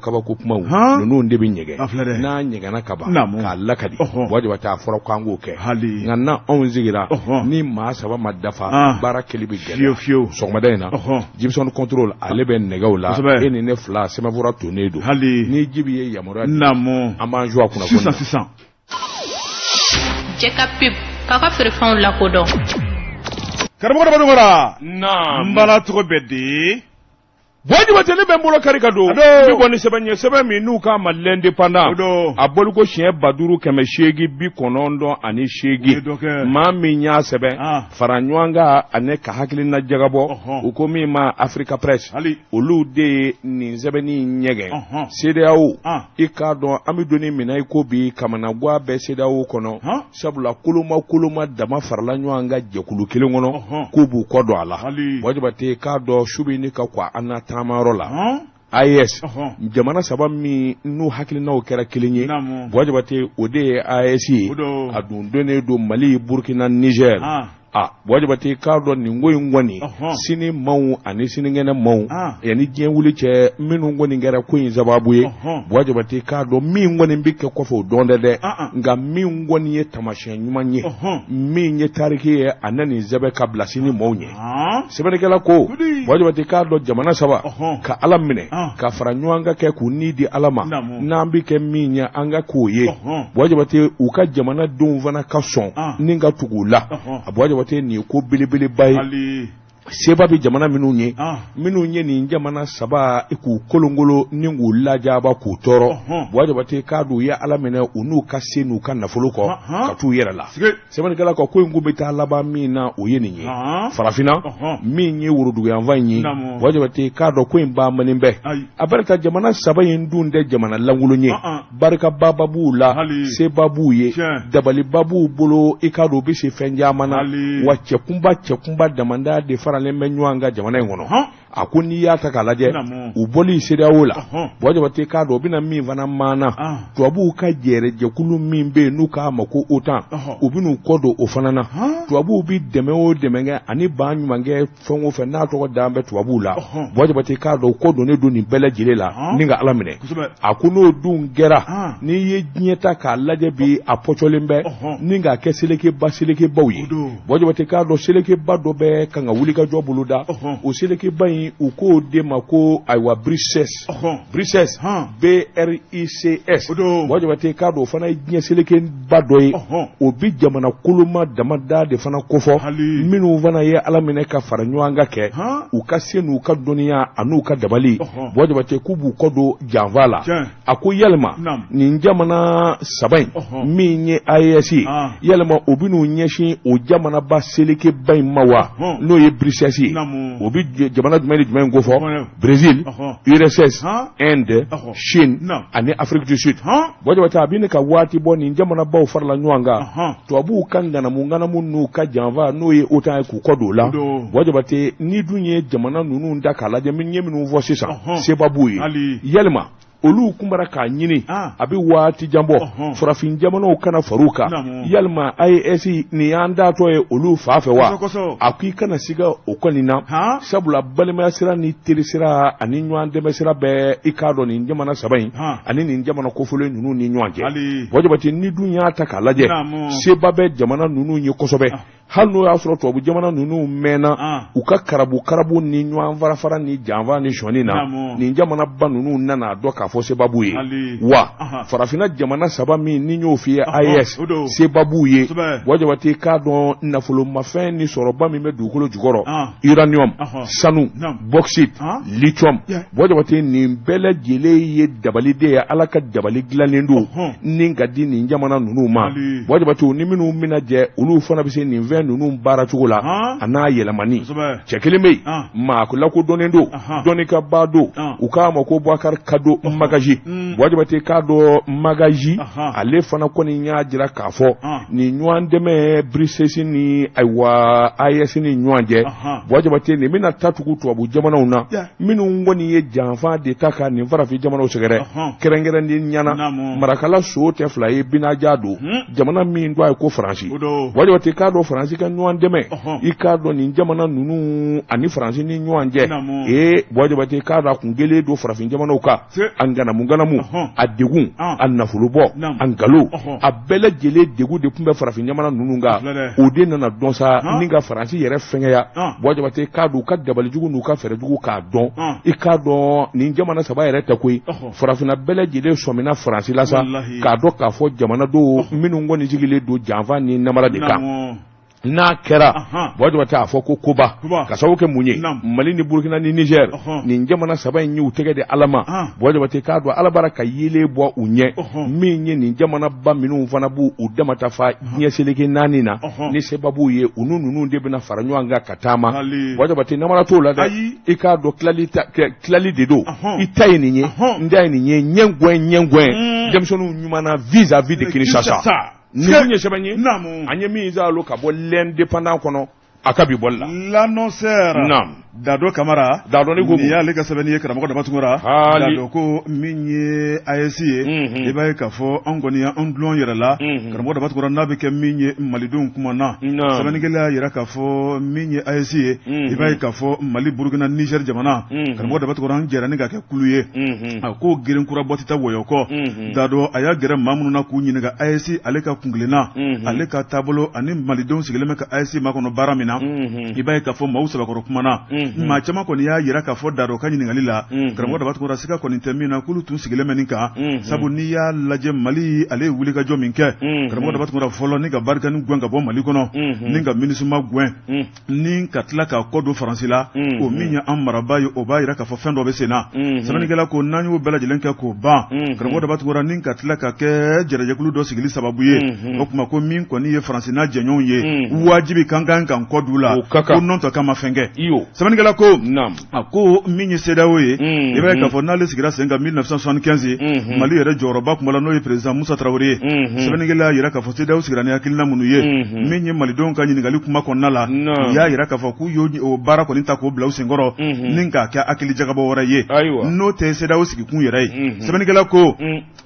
kabako kumaw ninnu de bɛ ɲɛgɛn n'a ɲɛgɛnna ka ban k'a lakali Buwa Jabate a fɔra k'an k'o kɛ nka na anw sigira ni maa saba ma dafa baara kɛli bɛ gɛlɛya fiyewu sɔgɔmada in na Jibson contrôle ale bɛ nɛgɛw la e ni ne fila sɛbɛnfura tonnen don ni Jibi ye yamaruya di an b'an jɔ a kunnafoni sisan sisan. Jɛ ka pub k'aw ka feerefɛnw lakodɔn. Karamɔgɔ Daba Tunkara. Naamu. N bala tɔgɔ bɛ di. Buwa Jabate ne bɛ n bolo kari ka don. N bɛ bɔ ni sɛbɛn ye sɛbɛn min n'u k'a ma l'indépendant. A bɔliko siɲɛ 5898 maa min y'a sɛbɛn ah. fara ɲɔgɔn kan ani ka hakilina jagabɔ u ko min ma Africa Presse olu de ye nin sɛbɛnni in ɲɛgɛn CEDEAO ah. i k'a dɔn an bɛ don min na i ko bi kamanagan bɛ CEDEAO kɔnɔ sabula koloma koloma dama farala ɲɔgɔn kan jɛkulu kelen kɔnɔ k'u b'u kɔ don a la Buwa Jabate k'a dɔn su bɛ ni ka kɔ an na taamayɔrɔ la AES jamana saba min n'u hakilinaw kɛra kelen ye Buwa Jabate o de ye AES ye a dun donnen don Mali Burukina Nizɛri a Buwa Jabate k'a dɔn nin ko in kɔni sini maaw ani sinikɛnɛ maaw yanni diɲɛ wuli cɛ minnu kɔni kɛra ko in sababu ye Buwa Jabate k'a dɔn min kɔni bɛ kɛ kɔfɛ o dɔn tɛ dɛ nka min kɔni ye taamasiyɛn ɲuman ye min ye tariki ye a na nin sɛbɛn ka bila sini maaw ɲɛ sɛbɛnnikɛla ko Buwa Jabate k'a dɔn jamana saba ka Ala minɛ ka fara ɲɔgɔn kan kɛ k'u ni di Ala ma n'an bɛ kɛ min ye an ka k'o ye Buwa Jabate u ka jamanadenw fana ka sɔn ni ka tugu u la a Buwa Jabate nin ye ko belebeleba ye seba bɛ jamana minnu ye minnu ye nin jamana saba k'u kolonkolon ni k'u lajaba k'u tɔɔrɔ Buwa Jabate k'a dɔn u ye Ala minɛ u n'u ka se n'u ka nafolo kɔ ka t'u yɛrɛ la sɛbɛnnikɛla ko ko in kun bɛ taa laban min na o ye nin ye farafinna min ye woroduguyanfan in ye Buwa Jabate k'a dɔn ko in ban man bɛ a barika jamana saba in dun tɛ jamana lankolon ye barikaba b'u la seba b'u ye dabaliba b'u bolo i k'a dɔn u bɛ se fɛn caman na wa cɛkunba cɛkunba damada de faralen bɛ ɲɔgɔn kan jamana in kɔnɔ a ko n'i y'a ta k'a lajɛ u bɔli CEDEAO la Buwa Jabate k'a dɔn u bɛna min fana maana tubabuw ka jɛrɛjɛkulu min bɛ yen n'u k'a ma ko OTAN u bɛn'u kɔ don o fana na tubabuw bɛ dɛmɛ o dɛmɛ kɛ ani ba ɲumankɛ fɛn o fɛn n'a tɔgɔ dalen bɛ tubabuw la Buwa Jabate k'a dɔn u kɔ donnen don nin bɛɛ lajɛlen la ni ka Ala minɛ a ko n'o dun kɛra n'i ye diɲɛ ta k'a lajɛ bi a pɔcɔlen bɛ ni k'a kɛ selekeba selekebaw ye Buwa Jabate k'a dɔn selekeba dɔ bɛ kan ka wulikajɔ boloda o selekeba in u k'o de ma ko ayiwa BRICS BRICS B-R-I-C-S Buwa Jabate k'a dɔn o fana ye diɲɛ selekeba dɔ ye o bɛ jamana koloma damada de fana kofɔ minnu fana ye Ala minɛ ka fara ɲɔgɔn kan kɛ u ka se n'u ka dɔnniya an'u ka dabali Buwa Jabate k'u b'u kɔ don janfa la a ko yalima nin jamana saba in min ye AES ye yalima u bɛn'u ɲɛsin o jamanaba selekeba in ma wa n'o ye BRICS ye o bɛ jamana jumɛn ni jumɛn kofɔ Brésil URSS Inde Chine ani Afrique du Sud Buwa Jabate a bɛ ɲini ka waati bɔ nin jamanabaw farala ɲɔgɔn kan tubabuw ka ŋanamu ŋanamu n'u ka janfa n'o ye OTAN ye k'u kɔ don o la Buwa Jabate n'i dun ye jamana ninnu da k'a lajɛ min ye minnu fɔ sisan seba b'u ye yalima olu kun bara k'a ɲini a bɛ waati jan bɔ farafin jamanaw kana far'u kan yalima AES nin y'an taatɔ ye olu fan fɛ wa a ko i kana siga o kɔni na sabula balimaya sira ni teri sira ani ɲɔgɔn dɛmɛ sira bɛ i k'a dɔn nin jamana saba in ani nin jamana kofɔlen ninnu ni ɲɔgɔn cɛ Buwa Jabate n'i dun y'a ta k'a lajɛ seba bɛ jamana ninnu ye kosɛbɛ hali n'o y'a sɔrɔ tubabu jamana ninnu mɛnna u ka karabu karabu ni ɲɔgɔn farafara ni janfa ni sɔnni na nin jamanaba ninnu nana a dɔn k'a fɔ seba b'u ye wa farafinna jamana saba min ni y'o f'i ye AES seba b'u ye Buwa Jabate k'a dɔn nafolomafɛn ni sɔrɔba min bɛ dugukolo jukɔrɔ uranium sanu bauxite lithium Buwa Jabate nin bɛɛ lajɛlen ye dabali de ye Ala ka dabali dilannen don ni ka di nin jamana ninnu ma Buwa Jabate ni minnu bɛna jɛ olu fana bɛ se nin fɛn ninnu baara cogo la a n'a yɛlɛmani cɛ kelen bɛ yen maa lakodɔnnen don dɔnnikɛbaa don u k'a ma ko Bubakari Kado Magaji Buwa Jabate k'a dɔn Magaji ale fana kɔni y'a jira k'a fɔ nin ɲɔgɔn dɛmɛ BRICS ni ayiwa AES ni ɲɔgɔn cɛ Buwa Jabate nin bɛna ta tugu tubabu jamanaw na minnu kɔni ye janfa de ta ka nin farafin jamanaw sɛgɛrɛ kɛrɛnkɛrɛnnenya na marakala so tɛ fila ye binaja don jamana min tɔgɔ ye ko Faransi Buwa Jabate k'a dɔn Faransi Faransi ka ɲɔgɔn dɛmɛ, i k'a dɔn nin jamana ninnu ani Faransi ni ɲɔgɔn cɛ, ee Buwa Jabate, k'a dɔn a kun kelen don farafin jamanaw kan, a ŋanamu ŋanamu, a degun, a nafolobɔ, a nkalon, a bɛɛ lajɛlen degun de tun bɛ farafin jamana ninnu kan. O de nana dɔn sa ni ka Faransi yɛrɛ fɛngɛya. Buwa Jabate, k'a dɔn u ka dabalijugu n'u ka fɛɛrɛjugu k'a dɔn, i k'a dɔn nin jamana saba yɛrɛ tɛ koyi, farafinna bɛɛ lajɛlen sɔmina Faransi la sa, k'a dɔn k'a fɔ jamana don minnu kɔni sigilen don janfa ni namara de kan. N'a kɛra, Buwa Jabate, a fɔ ko koba, ka sababu kɛ mun ye? Mali ni Burukina ni Niger, nin jamana saba in y'u tɛgɛ di Ala ma. Buwa Jabate, k'a dɔn Ala bara ka yeelen bɔ u ɲɛ. Min ye nin jamanaba minnu fana b'u u damata fa diɲɛ seleke naani na ni sebabu ye, u n'u ninnu de bɛna fara ɲɔgɔn kan ka taama. Buwa Jabate, namara t'o la dɛ. I k'a dɔn tilali de don. I ta ye nin ye, n ta ye nin ye, ɲɛgɛn ɲɛgɛn denmisɛnninw ɲuman na vis-à-vis de Kinshasa. Nin kun ye sɛbɛn ye an ye min zalo ka bɔ L'Indépendant kɔnɔ a ka bi bɔli la. L'Annonceur. Naam. Dado Kamara. Dado ni ko. Nin y'ale ka sɛbɛnni ye, karamɔgɔ Daba Tunkara. Haali. Dado ko min ye AES ye. I b'a ye k'a fɔ an kɔni y'an dulon yɛrɛ la. Karamɔgɔ Daba Tunkara, n'a bɛ kɛ min ye malidenw kuma na. Sɛbɛnnikɛla y'a jira k'a fɔ min ye AES ye. I b'a ye k'a fɔ Mali, Burukina, Niger jamana. Karamɔgɔ Daba Tunkara, an jɛra ni ka kɛ kulu ye. A ko geren kura bɔ tɛ taa wɔyɔ kɔ. Dado a y'a gɛrɛ maa minnu na k'u ɲininka AES ale ka kuntilenna, ale ka taabolo ani malidenw sigilen bɛ ka AES makɔnɔ baara min na. I b'a ye k'a fɔ maaw sɛbɛkɔrɔ kumana, maa caman kɔni y'a jira k'a fɔ Dado ka ɲininkali la, karamɔgɔ Daba Tunkara, siga kɔni tɛ min na k'olu tun sigilen bɛ nin kan, sabu n'i y'a lajɛ Mali ale ye wulikajɔ min kɛ, karamɔgɔ Daba Tunkara, fɔlɔ ni ka Barkhane gɛn ka bɔ Mali kɔnɔ, ni ka MINUSMA gɛn, ni ka tila k'a kɔ don Faransi la, o min ye an marabaa ye, o b'a jira k'a fɔ fɛn dɔ bɛ sen na. Sɛbɛnnikɛla ko n'an y'o bɛɛ lajɛlen kɛ k'o ban, karamɔgɔ Daba Tunkara, ni ka tila ka kɛ jɛrɛjɛkulu dɔ sigili sababu ye, o tuma ko min kɔni ye Faransi n'a jɛɲɔgɔnw ye, wajibi kan kan k'an kɔ d'u la, ko nɔntɛ k'an ma fɛn kɛ. Sɛbɛnnikɛla ko a ko min ye CEDEAO ye, i b'a ye k'a fɔ n'ale sigira sen kan 1975, Mali yɛrɛ jɔyɔrɔba tun b'a la, n'o ye président Musa Tarawele ye. Sɛbɛnnikɛla y'a jira k'a fɔ CEDEAO sigira ni hakilina minnu ye, min ye malidenw ka ɲininkali kuma kɔnɔna la, u y'a jira k'a fɔ k'u y'o baara kɔni ta k'o bila u senkɔrɔ ni k'a kɛ hakili jagabɔ wɛrɛ ye, n'o tɛ CEDEAO sigikun yɛrɛ ye. Sɛbɛnnikɛla ko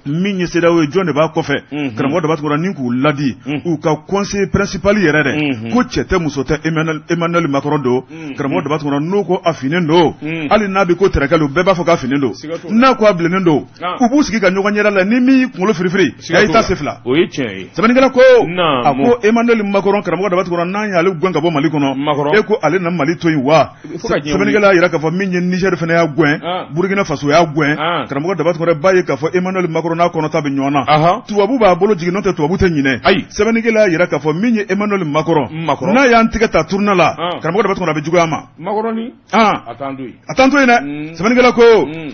min ye CEDEAO ye, jɔn de b'a kɔfɛ? Karamɔgɔ Daba Tunkara, ni k'u ladi u ka conseiller principal yɛrɛ dɛ, ko cɛ tɛ muso tɛ, Emmanuel Macron don. Karamɔgɔ Daba Tunkara, n'o ko a finnen don, hali n'a bɛ ko tɛrɛkɛ don, bɛɛ b'a fɔ k'a finnen don. N'a ko a bilennen don, u b'u sigi ka ɲɔgɔn ɲɛda la, ni min y'i kunkolo firifiri, i ta se fila. O ye tiɲɛ ye. Sɛbɛnnikɛla ko a ko Emmanuel Macron, karamɔgɔ Daba Tunkara, n'an y'ale gɛn ka bɔ Mali kɔnɔ, e ko ale na Mali to yen wa? Sɛbɛnnikɛla y'a jira k'a fɔ min ye Niger fana y'a gɛn, Burkina Faso y'a gɛn. Karamɔgɔ Daba Tunkara, b'a ye k'a fɔ Emmanuel Macron n'a kɔnɔta bɛ ɲɔgɔn na, tubabu b'a bolo jigin, n'o tɛ tubabu tɛ ɲinɛ. Ayi. Sɛbɛnnikɛla y'a jira k'a fɔ min ye Emmanuel Macron, n'a y'an tigɛ ta tournant la, karamɔgɔ Daba Tunkara, a bɛ juguya an ma. A t'an to yen. A t'an to yen dɛ. Sɛbɛnnikɛla ko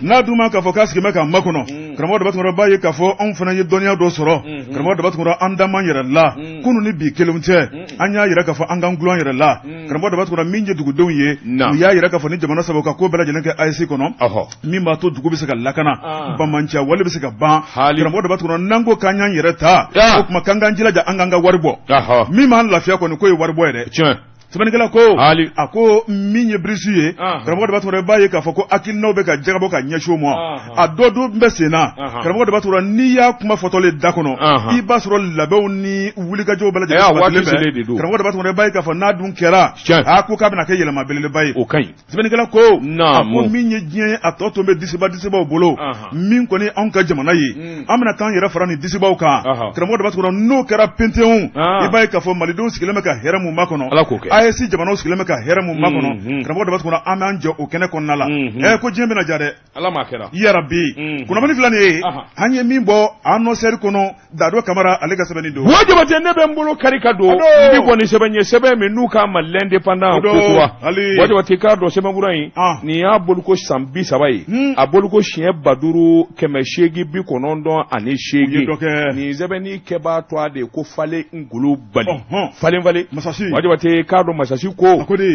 n'a dun ma k'a fɔ k'a sigilen bɛ k'an makɔnɔ, karamɔgɔ Daba Tunkara, b'a ye k'a fɔ anw fana ye dɔnniya dɔ sɔrɔ, karamɔgɔ Daba Tunkara, an da man yɛrɛ la kunun ni bi kelen cɛ, an y'a jira k'a fɔ an k'an dulon yɛrɛ la. Karamɔgɔ Daba Tunkara, min ye dugudenw ye, u y'a jira k'a fɔ ni jamana saba ka ko bɛɛ lajɛlen kɛ AES kɔnɔ, min b'a to dugu bɛ se ka lakana, banbaanciya wale bɛ se ka ban. Karamɔgɔ Daba Tunkara, n'an ko k'an y'an yɛrɛ ta, o tuma k'an k'an jilaja an k'an ka wari bɔ. Min b'an lafiya kɔni, k'o ye wari bɔ ye dɛ. Sɛbɛnnikɛla ko a ko min ye BRICS ye, karamɔgɔ Daba Tunkara, b'a ye k'a fɔ ko hakilinaw bɛ ka jagabɔ ka ɲɛsin o ma, a dɔ dun bɛ sen na. Karamɔgɔ Daba Tunkara, n'i y'a kuma fɔtɔlen da kɔnɔ, i b'a sɔrɔ labɛnw ni wulikajɔw bɛɛ lajɛlen sabatilen bɛ. Karamɔgɔ Daba Tunkara, b'a ye k'a fɔ n'a dun kɛra, a ko k'a bɛna kɛ yɛlɛma belebeleba ye. O ka ɲi. Sɛbɛnnikɛla ko a ko min ye diɲɛ ye, a tɔ to bɛ disiba disibaw bolo, min kɔni anw ka jamana ye, an bɛna taa an yɛrɛ fara ni disibaw kan. Karamɔgɔ Daba Tunkara, n'o kɛra pentew, i b'a ye k'a fɔ malidenw sigilen bɛ ka hɛrɛ mun makɔnɔ, AES jamanaw sigilen bɛ ka hɛrɛ mun makɔnɔ, karamɔgɔ Daba Tunkara, an b'an jɔ o kɛnɛ kɔnɔna la. Ko diɲɛ bɛna ja dɛ. Ala m'a kɛra. Yarabi. Kunnafoni filɛ nin ye, an ye min bɔ Annonceur kɔnɔ, Dado Kamara ale ka sɛbɛnni don. Buwa Jabate, ne bɛ n bolo kari ka don, n bɛ bɔ ni sɛbɛn ye, sɛbɛn min n'u k'a ma L'Indépendant kokura. Buwa Jabate, k'a dɔn sɛbɛnkura in, nin y'a boliko san 30 ye, a boliko siɲɛ 5898. Nin sɛbɛnni kɛbaa tɔgɔ de ye ko Fale Ngolo Bali. Falen Fale. Buwa Jabate, k'a dɔn. dɔn masasi ko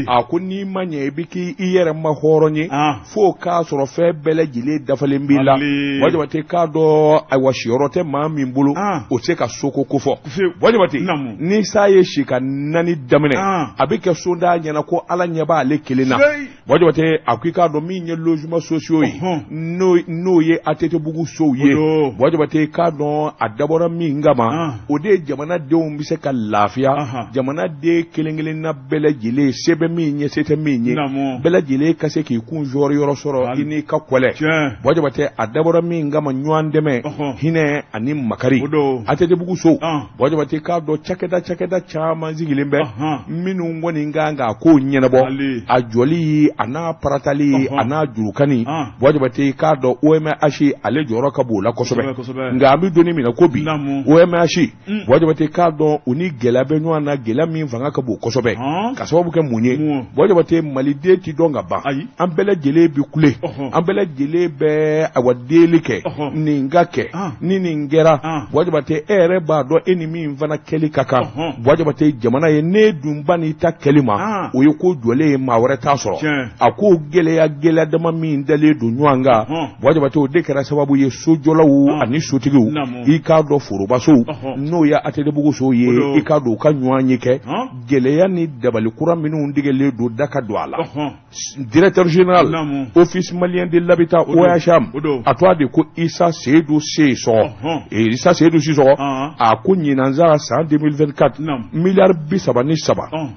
a ko n'i ma ɲɛ i bɛ k'i yɛrɛ ma hɔrɔn ye fo k'a sɔrɔ fɛn bɛɛ lajɛlen dafalen b'i la Buwa Jabate k'a dɔn ayiwa siyɔrɔ tɛ maa min bolo o tɛ se ka soko kofɔ Buwa Jabate ni sa ye si ka nani daminɛ a bɛ kɛ soda ɲɛna ko Ala ɲɛ b'ale kelen na Buwa Jabate a ko i k'a dɔn min ye logement sociaux ye n'o ye ATT-bugu sow ye Buwa Jabate k'a dɔn a dabɔra min kama o de ye jamanadenw bɛ se ka lafiya jamanaden kelen-kelenna bɛɛ lajɛlen se bɛ min ye se tɛ min ye bɛɛ lajɛlen ka se k'i kun jɔyɔrɔ yɔrɔ sɔrɔ i n'i ka kɔlɛ Buwa Jabate a dabɔra min kama ɲɔgɔn dɛmɛ hinɛ ani makari ATT-bugu sow Buwa Jabate k'a dɔn cakɛda cakɛda caman sigilen bɛ minnu kɔni kan k'a ko ɲɛnabɔ a jɔli a n'a paratali a n'a jurukani Buwa Jabate k'a dɔn OMH ale jɔyɔrɔ ka bon o la kosɛbɛ nka an bɛ don min na ko bi OMH Buwa Jabate k'a dɔn u ni gɛlɛya bɛ ɲɔgɔn na gɛlɛya min fanga ka bon kosɛbɛ ka sababu kɛ mun ye Buwa Jabate maliden tɛ dɔn ka ban an bɛɛ lajɛlen bɛ kule an bɛɛ lajɛlen bɛ awa deli kɛ nin ka kɛ ni nin kɛra Buwa Jabate e yɛrɛ b'a dɔn e ni min fana kɛli ka kan Buwa Jabate jamana ye n'e dun bann'i ta kɛli ma o ye ko jɔlen ye maa wɛrɛ t'a sɔrɔ a ko gɛlɛya gɛlɛya dama min dalen don ɲɔgɔn kan Buwa Jabate o de kɛra sababu ye sojɔlaw ani sotigiw i k'a dɔn forobasow n'o ye ATT-bugu sow ye i k'a dɔn u ka ɲɔgɔn ye kɛ gɛlɛya ni dabali kura minnu tigɛlen don da ka don a la directeur général office malien de l'habitat OHM a tɔgɔ de ko Isa Seyidu Sisɔgɔ Isa Seyidu Sisɔgɔ a ko ɲinan san 2024 miliyari 33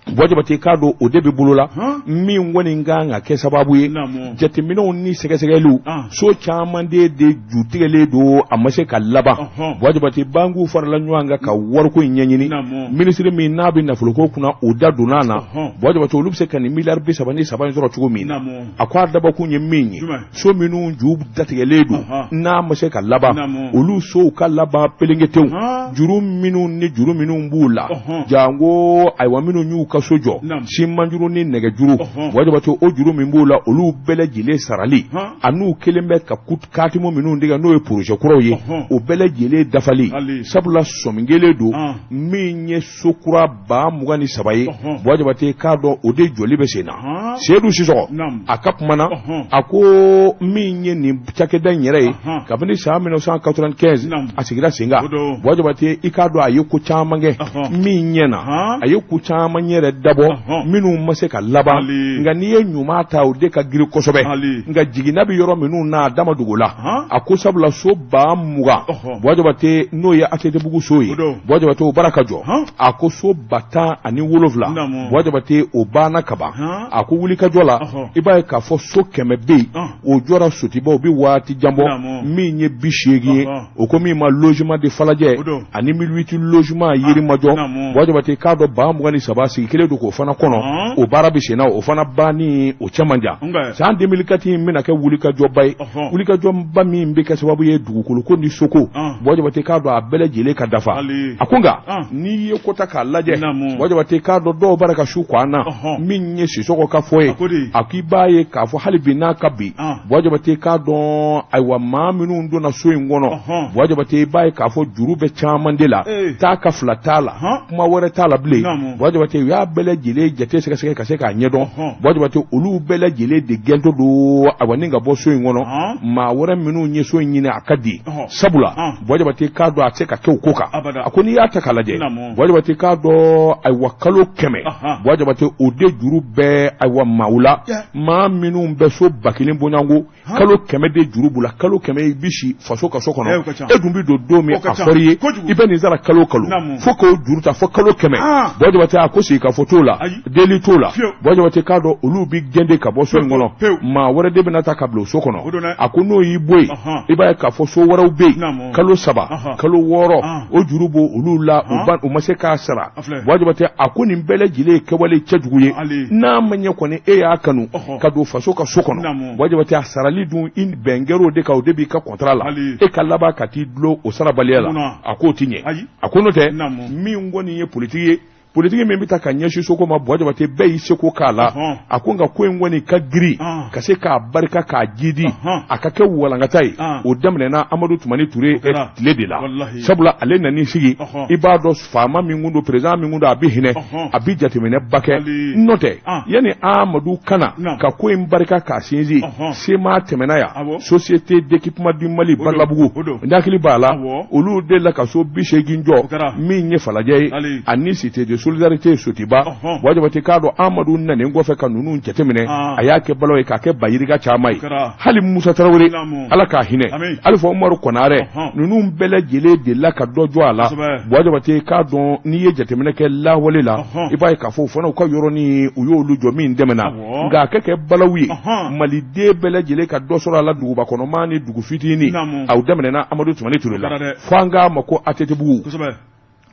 Buwa Jabate k'a dɔn o de bɛ bolo la min kɔni kan ka kɛ sababu ye jateminɛw ni sɛgɛsɛgɛliw so caman de ju tigɛlen don a ma se ka laban Buwa Jabate bankiw farala ɲɔgɔn kan ka wariko in ɲɛɲini minisiri min n'a bɛ nafoloko kunna o da donna a na Buwa Jabate olu bɛ se ka nin miliyari 33 in sɔrɔ cogo min na a ko a dabɔkun ye min ye so minnu ju datigɛlen don n'a ma se ka laban olu sow ka laban pelenketew juru minnu ni juru minnu b'u la janko ayiwa minnu y'u ka so jɔ simanjuru ni nɛgɛjuru Buwa Jabate o juru min b'u la olu bɛɛ lajɛlen sarali an'u kelen bɛ ka katimu minnu tigɛ n'o ye projet kuraw ye o bɛɛ lajɛlen dafali sabula sɔmi kɛlen don min ye so kura 23 ye Buwa Jabate k'a dɔn o de jɔli bɛ sen na Seyidu Sisɔgɔ a ka kuma na a ko min ye nin cakɛda in yɛrɛ ye kabini san 1995 a sigira sen kan Buwa Jabate i k'a dɔn a ye ko caman kɛ min ɲɛna a ye ko caman yɛrɛ dabɔ minnu ma se ka laban nka n'i ye ɲuman ta o de ka girin kosɛbɛ nka jiginna bɛ yɔrɔ minnu na a da ma dogo la a ko sabula so 20,000 Buwa Jabate n'o ye ATT-bugu so ye Buwa Jabate o bara ka jɔ a ko so 17,000 Buwa Jabate o banna kaban a ko wulikajɔ la i b'a ye k'a fɔ so 100 bɛ yen o jɔra sotibaw bɛ waati jan bɔ min ye 80 ye o ko min ma logement de Falajɛ ani 1008 logement Yirimajɔ Buwa Jabate k'a dɔn 23,000 sigi kelen don k'o fana kɔnɔ o baara bɛ senna o fana banni o cɛ man jan san 2004 in bɛna kɛ wulikajɔba ye wulikajɔba min bɛ kɛ sababu ye dugukolo ko ni soko Buwa Jabate k'a dɔn a bɛɛ lajɛlen ka dafa a ko nka n'i ye ko ta k'a lajɛ Buwa Jabate k'a dɔn dɔw bara ka su ko an na min ye Sisɔgɔ ka fɔ ye a k'i b'a ye k'a fɔ hali bi n'a ka bi Buwa Jabate k'a dɔn ayiwa maa minnu donna so in kɔnɔ Buwa Jabate i b'a ye k'a fɔ juru bɛ caman de la taa ka fila t'a la kuma wɛrɛ t'a la bilen Buwa Jabate u y'a bɛɛ lajɛlen jate sɛgɛsɛgɛ ka se k'a ɲɛdɔn Buwa Jabate olu bɛɛ lajɛlen de gɛntɔ don awa ni ka bɔ so in kɔnɔ maa wɛrɛ minnu ye so in ɲini a ka di sabula Buwa Jabate k'a dɔn a tɛ se ka kɛ o ko kan a ko n'i y'a ta k'a lajɛ Buwa Jabate k'a dɔn ayiwa kalo 100 Buwa Jabate o de juru bɛ ayiwa maaw la maa minnu bɛ so 1000 bɔɲɔgɔnko kalo 100 de juru b'u la kalo 100 i bɛ si faso ka so kɔnɔ e dun bɛ don don min a fɔr'i ye i bɛ nin sara kalo kalo fo k'o juru ta fo kalo 100 Buwa Jabate a ko sigi ka fɔ t'o la deli t'o la Buwa Jabate k'a dɔn olu bɛ gɛn de ka bɔ so in kɔnɔ maa wɛrɛ de bɛna ta ka bila o so kɔnɔ a ko n'o y'i bɔ yen i b'a ye k'a fɔ so wɛrɛw bɛ yen kalo 3 kalo 6 o juru b'o olu la u ma se k'a sara Buwa Jabate a ko nin bɛɛ lajɛlen ye kɛwale cɛjugu ye n'a ma ɲɛ kɔni e y'a kanu ka don faso ka so kɔnɔ Buwa Jabate a sarali dun i bɛn kɛr'o de kan o de b'i ka contrat la e ka laban ka t'i dulon o sarabaliya la a k'o tɛ ɲɛ a ko n'o tɛ min kɔni ye politiki ye Politiki min bɛ taa ka ɲɛsin soko ma, Buwa Jabate, bɛɛ y'i seko k'a la. A ko nka ko in kɔni ka girin ka se k'a barika k'a jidi, a ka kɛ walankata ye, o daminɛna Amadu Tumani Ture tile de la. Sabula ale nan'i sigi, i b'a dɔn faama min kun don, président min kun don, a bɛ hinɛ, a bɛ jateminɛba kɛ. N'o tɛ, yanni Amadu ka na ka ko in barika k'a sinsin, SEMA tɛmɛna yan, Société d'équipement du Mali Badalabugu, n hakili b'a la, olu delila ka so 80 jɔ min ye Falajɛ ye ani Cité de solidarité Sotiba. Buwa Jabate, k'a dɔn Amadu nanen kɔfɛ ka ninnu jateminɛ, a y'a kɛ balo ye k'a kɛ bayirika caman ye. Hali Musa Tarawele, Ala k'a hinɛ, Alifa Umaru Konarɛ, ninnu bɛɛ lajɛlen delila ka dɔ jɔ a la. Buwa Jabate, k'a dɔn n'i ye jateminɛ kɛ lawale la, i b'a ye k'a fɔ o fana u ka yɔrɔnin u y'olu jɔ min dɛmɛna, nka a ka kɛ balawu ye, maliden bɛɛ lajɛlen ka dɔ sɔrɔ a la, duguba kɔnɔmaa ni dugu fitinin, aw daminɛna Amadu Tumani Ture la, fo an k'a ma ko ATT-bugu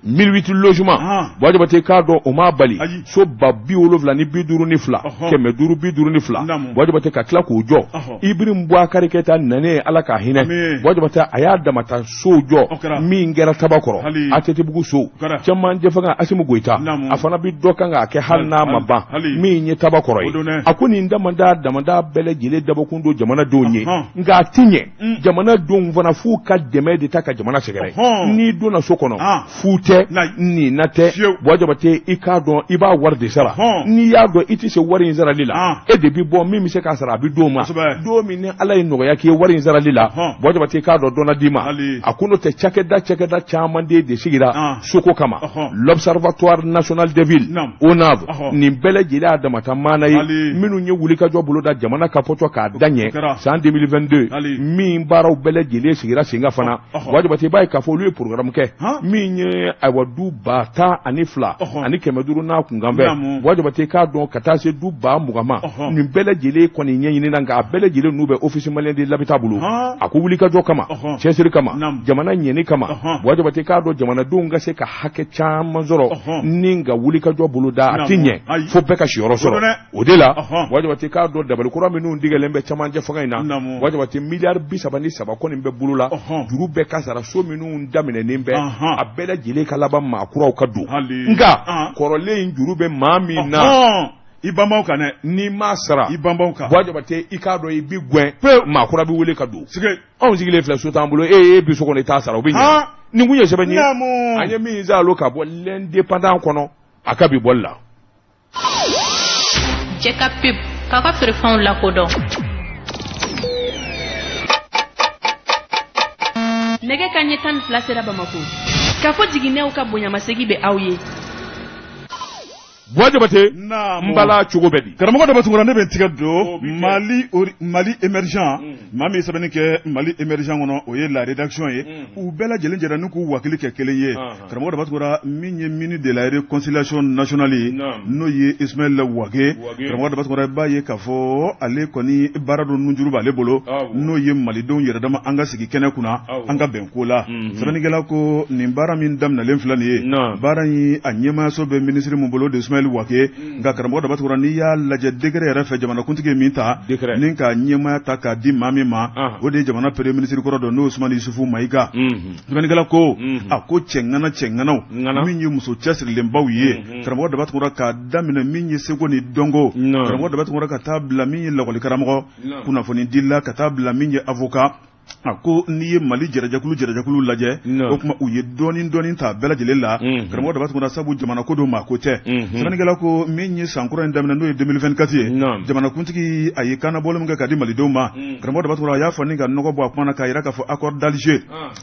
1008 logements. Buwa Jabate, k'a dɔn o m'a bali so 702 552, Buwa Jabate, ka tila k'o jɔ. Ibrahim Bubakari Keyita nanen, Ala k'a hinɛ, Buwa Jabate, a y'a damata sow jɔ min kɛra Tabakɔrɔ, ATT-bugu so. Cɛmancɛ fanga Asimi Goyita, a fana bɛ dɔ kan k'a kɛ hali n'a ma ban min ye Tabakɔrɔ ye. A ko nin damada damada bɛɛ lajɛlen dabɔkun don jamanadenw ye, nka a ti ɲɛ jamanadenw fana f'u ka dɛmɛ de ta ka jamana sɛgɛrɛ. N'i donna so kɔnɔ, fu tɛ, nina tɛ, Buwa Jabate, i k'a dɔn i b'a wari de sara. N'i y'a dɔn i tɛ se wari in sarali la, e de bɛ bɔ, min bɛ se k'a sara a bɛ d'o ma. Don min ni Ala ye nɔgɔya k'i ye wari in sarali la, Buwa Jabate, i k'a dɔn dɔ na d'i ma. A ko n'o tɛ, cakɛda caman de sigira soko kama, l'Observatoire national des villes, ONAV, nin bɛɛ lajɛlen y'a damata maana ye minnu ye wulikajɔ boloda jamana ka pɔtɔ k'a da ɲɛ san 2022, min baaraw bɛɛ lajɛlen sigira sen kan fana. Buwa Jabate, i b'a ye k'a fɔ olu ye programme kɛ min ye, ayiwa, du 12,500 n'a kunkanfɛ, Buwa Jabate, k'a dɔn ka taa se du 20,000 ma. Nin bɛɛ lajɛlen kɔni ɲɛɲinina, nka a bɛɛ lajɛlen n'u bɛ Office malien de l'habitat bolo. A ko wulikajɔ kama, cɛsiri kama, jamana ɲɛni kama, Buwa Jabate, k'a dɔn jamanadenw ka se ka hakɛ caman sɔrɔ ni ka wulikajɔ boloda, a tɛ ɲɛ fo bɛɛ ka siyɔrɔ sɔrɔ. O de la, Buwa Jabate, k'a dɔn dabali kura minnu tigɛlen bɛ cɛmancɛ fanga in na, Buwa Jabate, miliyari 33 kɔni bɛ bolo la, juru bɛɛ ka sara, so minnu daminɛnen bɛ, a bɛɛ lajɛlen ka laban, maa kuraw ka don. Nka kɔrɔlen in juru bɛ maa min na, i banbaw kan dɛ. N'i m'a sara, i banbaw kan. Buwa Jabate, i k'a dɔn i bi gɛn pewu, maa kura bɛ wele ka don. Anw sigilen filɛ, so t'an bolo, e bi so kɔnɔ, i t'a sara, o bɛ ɲɛ. Nin kun ye sɛbɛn ye an ye min zalo ka bɔ L'Indépendant kɔnɔ a ka bi bɔli la. Cɛ ka pub k'a ka feerefɛnw lakodɔn. Nɛgɛ kanɲɛ 12 sera Bamako. Kafo jiginɛw ka bonyamasegin bɛ aw ye. Buwa Jabate, n bala, cogo bɛ di? Karamɔgɔ Daba Tunkara, ne bɛ n tigɛ don Mali émergent. Maa min ye sɛbɛnni kɛ Mali émergent kɔnɔ, o ye la rédaction ye. U bɛɛ lajɛlen jɛra ni k'u wakili kɛ kelen ye. Karamɔgɔ Daba Tunkara, min ye ministre de la réconciliation nationale ye, n'o ye Ismaël Wagué, karamɔgɔ Daba Tunkara, i b'a ye k'a fɔ ale kɔni baara dɔ nunjuru b'ale bolo, n'o ye malidenw yɛrɛ dama an ka sigi kɛnɛ kunna, an ka bɛn ko la. Sɛbɛnnikɛla ko nin baara min daminɛlen filɛ nin ye, baara in a ɲɛmaayaso bɛ minisiri min bolo de, Ismaël Wagué. Nka karamɔgɔ Daba Tunkara, n'i y'a lajɛ décret yɛrɛ fɛ, jamanakuntigi ye min ta ni ka ɲɛmaaya ta k'a di maa min ma, o de ye jamana premier ministre kɔrɔ dɔ, n'o ye Usumani Isufu Mayiga. Sɛbɛnnikɛla ko a ko cɛŋana cɛŋanaw min ye muso cɛsirilenbaw ye, karamɔgɔ Daba Tunkara, k'a daminɛ min ye seko ni dɔnko, karamɔgɔ Daba Tunkara, ka taa bila min ye lakɔlikaramɔgɔ, kunnafonidila, ka taa bila min ye avocat. A ko n'i ye Mali jɛrɛjɛkulu lajɛ, o tuma u ye dɔɔnin dɔɔnin ta bɛɛ lajɛlen la, karamɔgɔ Daba Tunkara, sabu jamana ko don, maa ko tɛ. Sɛbɛnnikɛla ko min ye san kura in daminɛ, n'o ye 2024 ye, jamanakuntigi a ye kannabɔli min kɛ ka di malidenw ma, karamɔgɔ Daba Tunkara, a y'a fɔ ni ka nɔgɔ bɔ a kuma na k'a jira k'a fɔ accord d'Alger,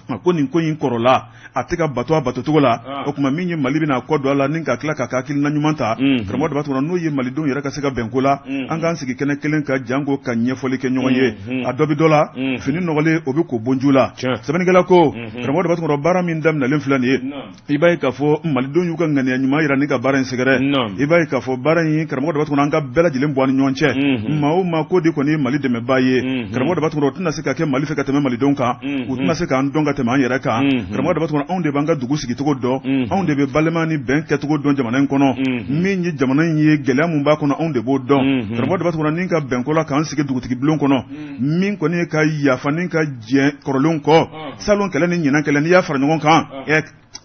a ko nin ko in kɔrɔla, a tɛ ka bato a batocogo la. O tuma min ye Mali bɛna kɔ don a la ni ka tila k'a ka hakilina ɲuman ta, karamɔgɔ Daba Tunkara, n'o ye malidenw yɛrɛ ka se ka bɛn ko la, an k'an sigi kɛnɛ kelen kan janko ka ɲɛfɔli kɛ ɲɔgɔn ye. A dɔ bɛ dɔ la, fini nɔgɔlen o bɛ ko bonju la. Sɛbɛnnikɛla ko karamɔgɔ Daba Tunkara, baara min daminɛlen filɛ nin ye, i b'a ye k'a fɔ malidenw y'u ka ŋaniya ɲuman jira ni ka baara in sɛgɛrɛ. I b'a ye k'a fɔ baara in, karamɔgɔ Daba Tunkara, an ka bɛɛ lajɛlen bɔ an ni ɲɔgɔn cɛ. Maa o maa ko de kɔni ye Mali dɛmɛbaa ye, karamɔgɔ Daba Tunkara, o tɛna se ka kɛ Mali fɛ ka tɛmɛ malidenw kan, u tɛna se k'an dɔn ka tɛmɛ an yɛrɛ kan. Karamɔgɔ Daba Tunkara, anw de b'an ka dugu sigicogo dɔn, anw de bɛ balima ni bɛn kɛcogo dɔn jamana in kɔnɔ. Min ye jamana in ye, gɛlɛya min b'a kɔnɔ, anw de b'o dɔn. Karamɔgɔ Daba Tunkara, ni ka bɛnko la k'an sigi dugutigi bulon kɔnɔ, min kɔni ye ka yafa ni ka jɛn kɔrɔlenw kɔ salon kɛlɛ ni ɲinan kɛlɛ n'i y'a fara ɲɔgɔn kan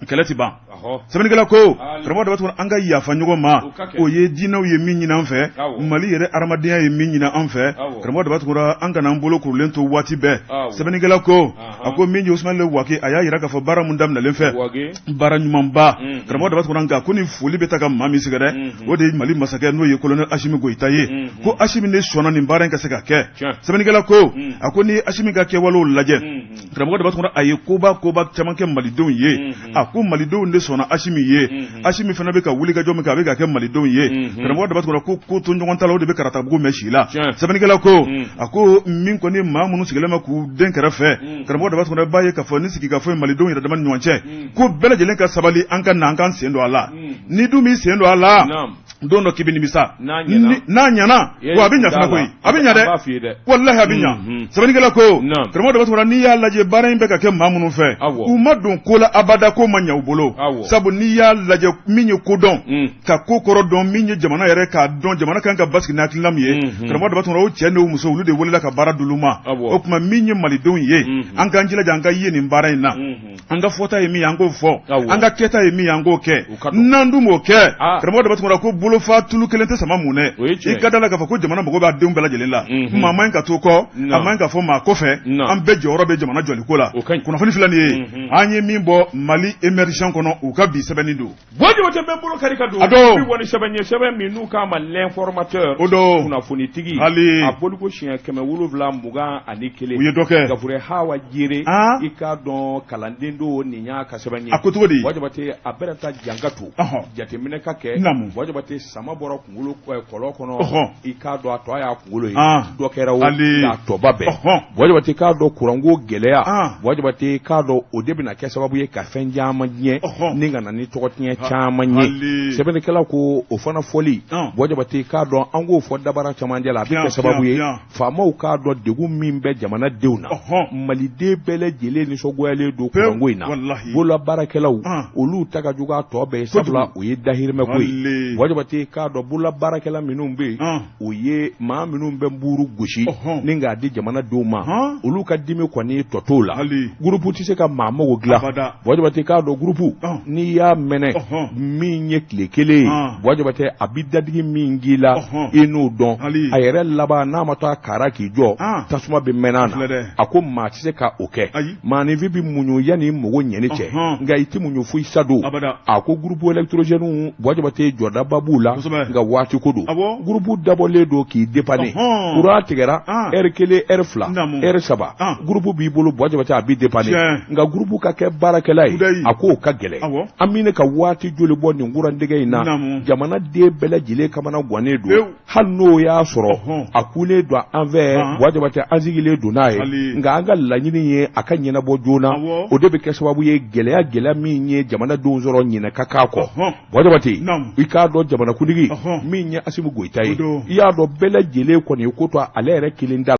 kɛlɛ tɛ ban. Sɛbɛnnikɛla ko karamɔgɔ Daba Tunkara, an ka yafa ɲɔgɔn ma, o ye diinɛw ye min ɲini an fɛ, Mali yɛrɛ hadamadenya ye min ɲini an fɛ. Karamɔgɔ Daba Tunkara, an kana an bolo kurulen to waati bɛɛ. Sɛbɛnnikɛla ko a ko min ye Usumani Wage, a y'a jira k'a fɔ baara min daminɛlen fɛ, baara ɲumanba. Karamɔgɔ Daba Tunkara, nka ko ni foli bɛ taa ka maa min sɛgɛrɛ, o de ye Mali masakɛ, n'o ye colonel Asimi Goyita ye. Ko Asimi de sɔnna nin baara in ka se ka kɛ. Sɛbɛnnikɛla ko a ko ni Asimi ka kɛwalew lajɛ, karamɔgɔ Daba Tunkara, a ye koba koba caman kɛ malidenw ye. A ko malidenw de sɔnna Asimi ye. Asimi fana bɛ ka wulikajɔ min kɛ, a bɛ ka kɛ malidenw ye. Karamɔgɔ Daba Tunkara ko ko to ɲɔgɔn ta la, o de bɛ karatabugu mɛn si la. Sɛbɛnnikɛla ko a ko min kɔni maa minnu sigilen bɛ k'u den kɛrɛfɛ, karamɔgɔ Daba Tunkara b'a ye k'a fɔ ni sigikafɔ ye malidenw yɛrɛ dama ni ɲɔgɔn cɛ, ko bɛɛ lajɛlen ka sabali, an ka na an k'an sen don a la. Ni dun m'i sen don a la, don dɔ k'i bɛ nimisa. N'a ɲɛna, wa a bɛ ɲa fana koyi, a bɛ ɲa dɛ, walahi a bɛ ɲa. Sɛbɛnnikɛla ko karamɔgɔ Daba Tunkara, n'i y'a lajɛ baara in bɛ ka kɛ maa minnu fɛ, u ma don ko la abada ko ma ɲa u bolo. Sabu n'i y'a lajɛ, min ye ko dɔn, ka ko kɔrɔ dɔn, min ye jamana yɛrɛ k'a dɔn, jamana kan ka basigi ni hakilina min ye, karamɔgɔ Daba Tunkara, o cɛ n'o muso, olu de welela ka baara d'olu ma. O tuma min ye malidenw ye, an k'an jilaja an ka ye nin baara in na. An ka fɔta ye min ye, an k'o fɔ. An ka kɛta ye min ye, an k'o kɛ. N'an dun m'o kɛ, karamɔgɔ Daba Tunkara, ko bolofa tulu kelen tɛ sama mun dɛ. I ka da la k'a fɔ ko jamana mago b'a denw bɛɛ lajɛlen la. Maa man ka to kɔ, a man ka fɔ maa kɔfɛ. An bɛɛ jɔyɔrɔ bɛ jamana jɔliko la. Kunnafoni filɛ nin ye, an ye min bɔ Mali émergent kɔnɔ, u ka bi sɛbɛnni don. Buwa Jabate bɛ bolo kari ka don. A don. Bi bɔ ni sɛbɛn ye, sɛbɛn min n'u k'a ma L'informateur. O don. Kunnafonitigi. Hali. A boliko siɲɛ 721. U ye dɔ kɛ. Gafure Hawa Jere. An. I k'a dɔn kalanden don, nin y'a ka sɛbɛn ye. A ko cogo di? Buwa Jabate, a bɛna taa janka to. Jateminɛ ka kɛ. Naamu. Buwa Jabate, sama bɔra kunkolo kɔlɔn kɔnɔ. I k'a dɔn a tɔ y'a kunkolo ye. Dɔ kɛra o. Hali. Nka a tɔba bɛɛ. Buwa Jabate k'a dɔn kuranko gɛlɛya. Buwa Jabate k'a dɔn o de bɛna kɛ sababu ye ka fɛn caman tiɲɛ ni ka na ni tɔgɔ tiɲɛ caman ye. Sɛbɛnnikɛla ko o fana fɔli, Buwa Jabate k'a dɔn an k'o fɔ dabara camancɛ la, a bɛ kɛ sababu ye faamaw k'a dɔn degun min bɛ jamanadenw na. Maliden bɛɛ lajɛlen nisɔngoyalen don kuranko in na. Bololabaarakɛlaw, olu ta ka jugu a tɔ bɛɛ ye, sabula o ye dahirimɛ ko ye. Buwa Jabate k'a dɔn bololabaarakɛla minnu bɛ yen, o ye maa minnu bɛ nburu gosi ni k'a di jamanadenw ma, olu ka dimi kɔni tɔ t'o la. Gurupu tɛ se ka maa mago dilan. Buwa Jabate k'a dɔn gurupu, n'i y'a mɛnɛ min ye tile kelen ye, Buwa Jabate, a bɛ dadigi min k'i la, i n'o dɔn. A yɛrɛ laban, n'a ma taa kara k'i jɔ, tasuma bɛ mɛnɛ a na. A ko maa tɛ se ka o kɛ. Maaninfin bɛ muɲu yanni mago ɲɛni cɛ, nka i tɛ muɲu fo i sa don. A ko groupe électrogène, Buwa Jabate, jɔdaba b'u la, nka waati ko don. Groupe dabɔlen don k'i dépanner. Courant tigɛra heure kelen, heure fila, heure saba, groupe b'i bolo, Buwa Jabate, a b'i dépanner. Nka groupe ka kɛ baarakɛla ye, a k'o ka gɛlɛn. An bɛ ka waati joli bɔ nin kurantigɛ in na, jamanaden bɛɛ lajɛlen kamana gannen don. Hali n'o y'a sɔrɔ a kulen don an fɛ, Buwa Jabate, an sigilen don n'a ye, nka an ka laɲini ye a ka ɲɛnabɔ joona. O de bɛ kɛ sababu ye gɛlɛya gɛlɛya min ye jamanadenw sɔrɔ, ɲinɛ ka k'a kɔ. Buwa Jabate, i k'a dɔn jamanakuntigi min ye Asimi Goyita ye, i y'a dɔn bɛɛ lajɛlen kɔni ye ko to ale yɛrɛ kelen da la.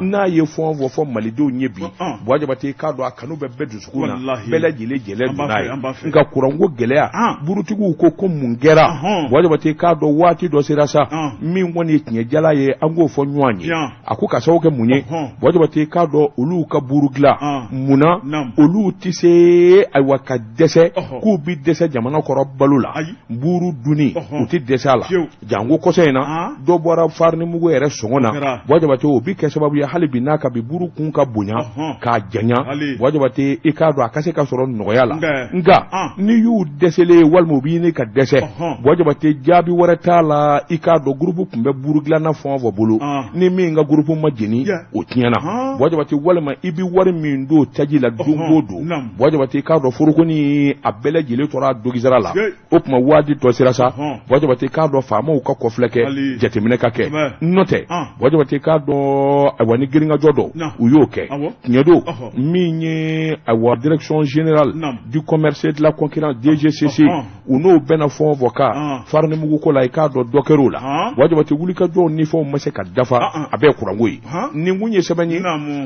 N'a ye fɛn o fɛn fɔ malidenw ye bi, Buwa Jabate, i k'a dɔn a kanu bɛ bɛɛ dusukun na, bɛɛ lajɛlen jɛlen don n'a ye. Nka kuranko gɛlɛya, burutigiw ko mun kɛra? Buwa Jabate, i k'a dɔn waati dɔ sera sa min kɔni ye tiɲɛjala ye, an k'o fɔ ɲɔgɔn ye. A ko ka sababu kɛ mun ye? Buwa Jabate, i k'a dɔn olu ka buru dilan mun na olu tɛ se, ayiwa, ka dɛsɛ k'u bɛ dɛsɛ jamana kɔrɔ balo la, buru dunni u tɛ dɛsɛ a la. Janko kɔsa in na, dɔ bɔra farinimugu yɛrɛ sɔngɔ na. Buwa Jabate, o bɛ kɛ sababu ye hali bi n'a ka bi buru kun ka bonya k'a janya, Buwa Jabate, i k'a dɔn a ka se ka sɔrɔ nɔgɔya la. Nka n'i y'u dɛsɛlen ye walima u bɛ ɲini ka dɛsɛ, Buwa Jabate, jaabi wɛrɛ t'a la. I k'a dɔn gurupu tun bɛ buru dilanna fɛn o fɛn bolo, ni min ka gurupu ma jeni, o tiɲɛna, Buwa Jabate, walima i bɛ wari min don taji la don o don, Buwa Jabate, i k'a dɔn forokoni a bɛɛ lajɛlen tora dogisara la. O tuma waati dɔ sera sa, Buwa Jabate, k'a dɔn faamaw ka kɔfilɛ kɛ, jateminɛ ka kɛ. N'o tɛ, Buwa Jabate, k'a dɔn ayiwa ni girinkajɔ dɔ u y'o kɛ, tiɲɛ don. Min ye ayiwa direction générale du commerce et de la concurrence, DGCC, u n'o bɛnna fɛn o fɛn kan farinimugu ko la, i k'a dɔn dɔ kɛr'o la. Buwa Jabate, wulikajɔw ni fɛnw ma se ka dafa, a bɛɛ kuranko ye. Nin kun ye sɛbɛn ye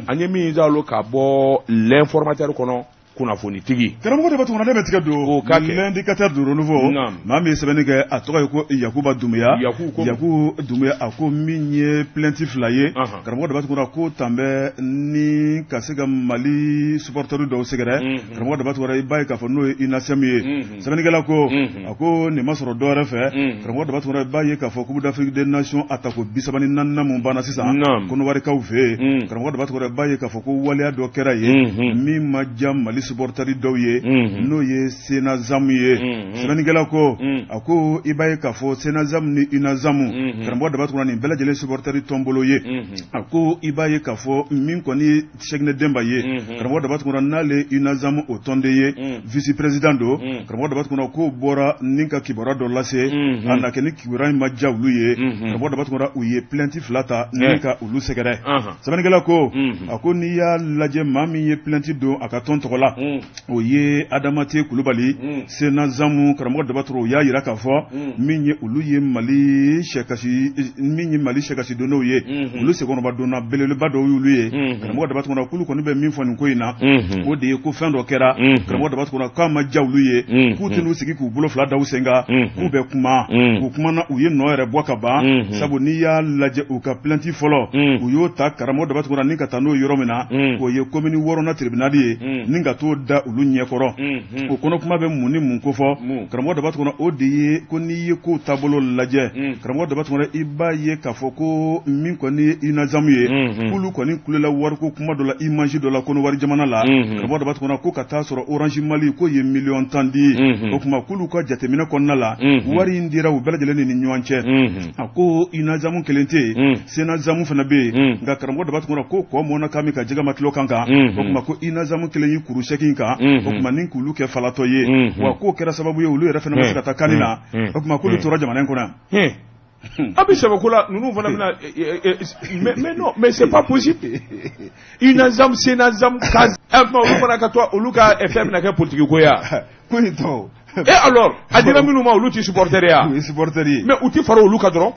an ye min zalo ka bɔ L'informateur kɔnɔ. Kunnafonitigi karamɔgɔ Daba Tunkara, ne bɛ tigɛ don. O ka kɛ. L'indicateur du renouveau, maa min ye sɛbɛnni kɛ, a tɔgɔ ye ko Yakuba Dunbiya. Yaku Dunbiya, a ko min ye plainte fila ye, karamɔgɔ Daba Tunkara, ko tan bɛ ni ka se ka Mali supporter dɔw sɛgɛrɛ. Karamɔgɔ Daba Tunkara, i b'a ye k'a fɔ n'o ye UNASEM ye. Sɛbɛnnikɛla ko, a ko nin ma sɔrɔ dɔwɛrɛ fɛ, karamɔgɔ Daba Tunkara, i b'a ye k'a fɔ Coupe d'Afrique des Nations a tako 34nan mun banna sisan Kɔnɔwarikaw fɛ yen, karamɔgɔ Daba Tunkara, i b'a ye k'a fɔ ko waleya dɔ kɛra yen min ma diya Mali supporter dɔw ye, n'o ye SENAZAM ye. Sɛbɛnnikɛla ko, a ko i b'a ye k'a fɔ SENAZAM ni UNAZAM, karamɔgɔ Daba Tunkara, nin bɛɛ lajɛlen supporter tɔnbolo ye. A ko i b'a ye k'a fɔ min kɔni Sɛkinɛ Denba ye, karamɔgɔ Daba Tunkara, n'ale UNAZAM o tɔnden ye, vice président don, karamɔgɔ Daba Tunkara, k'o bɔra ni ka kibaruya dɔ lase, a na kɛ ni kibaruya in ma diya olu ye, karamɔgɔ Daba Tunkara, u ye plainte fila ta ni ka olu sɛgɛrɛ. Sɛbɛnnikɛla ko, a ko n'i y'a lajɛ, maa min ye plainte don a ka tɔn tɔgɔ la, o ye Adamate Kulubali. Senazamu, karamɔgɔ Daba Tunkara, o y'a jira k'a fɔ min ye olu ye Mali sɛkasi, min ye Mali sɛkasi donnaw ye, olu senkɔrɔba donna belebeleba dɔw y'olu ye. Karamɔgɔ Daba Tunkara, k'olu kɔni bɛ min fɔ nin ko in na, o de ye ko fɛn dɔ kɛra, karamɔgɔ Daba Tunkara, k'a ma diya olu ye, k'u tɛn'u sigi k'u bolo fila da u sen kan k'u bɛ kuma. U kumana, u ye nɔ yɛrɛ bɔ ka ban, sabu n'i y'a lajɛ, u ka plainte fɔlɔ, u y'o ta, karamɔgɔ Daba Tunkara, ni ka taa n'o yɔrɔ min na, o ye commune wɔɔrɔnan tribunal ye, ni ka t'o da olu ɲɛkɔrɔ. O kɔnɔ kuma bɛ mun ni mun kofɔ, karamɔgɔ Daba Tunkara? O de ye ko n'i ye kow taabolo lajɛ, karamɔgɔ Daba Tunkara, i b'a ye k'a fɔ ko min kɔni ye UNAZAM ye, k'olu kɔni kulela wariko kuma dɔ la, image dɔ la Kɔnɔwari jamana la, karamɔgɔ Daba Tunkara, ko ka taa sɔrɔ Orange Mali k'o ye miliyɔn 10 di. O tuma k'olu ka jateminɛ kɔnɔna la, wari in dira u bɛɛ lajɛlen ni ɲɔgɔn cɛ. A ko UNAZAM kelen tɛ yen, SENAZAM fana bɛ yen. Nka karamɔgɔ Daba Tunkara, ko kɔ mɔnna k'a min ka jɛgɛ ma tulo kan kan. O tuma ko UNAZAM kelen y'i kuru sɛki in kan, o tuma ni k'olu kɛ falatɔ ye wa, k'o kɛra sababu ye olu yɛrɛ fana ma se ka taa CAN na. O tuma k'olu tora jamana in kɔnɔ yan. A bɛ sɛbɛ ko la, ninnu fana bɛna, mais non, mais c'est pas possible. UNAZAM, SENAZAM, KAZ, olu fana ka to olu ka fɛn bɛna kɛ politique ko ye wa? Ko in tɔ. Et alors, a dira minnu ma, olu tɛ supporter ye wa? U ye supporter ye. Mais u tɛ fara olu kan dɔrɔn.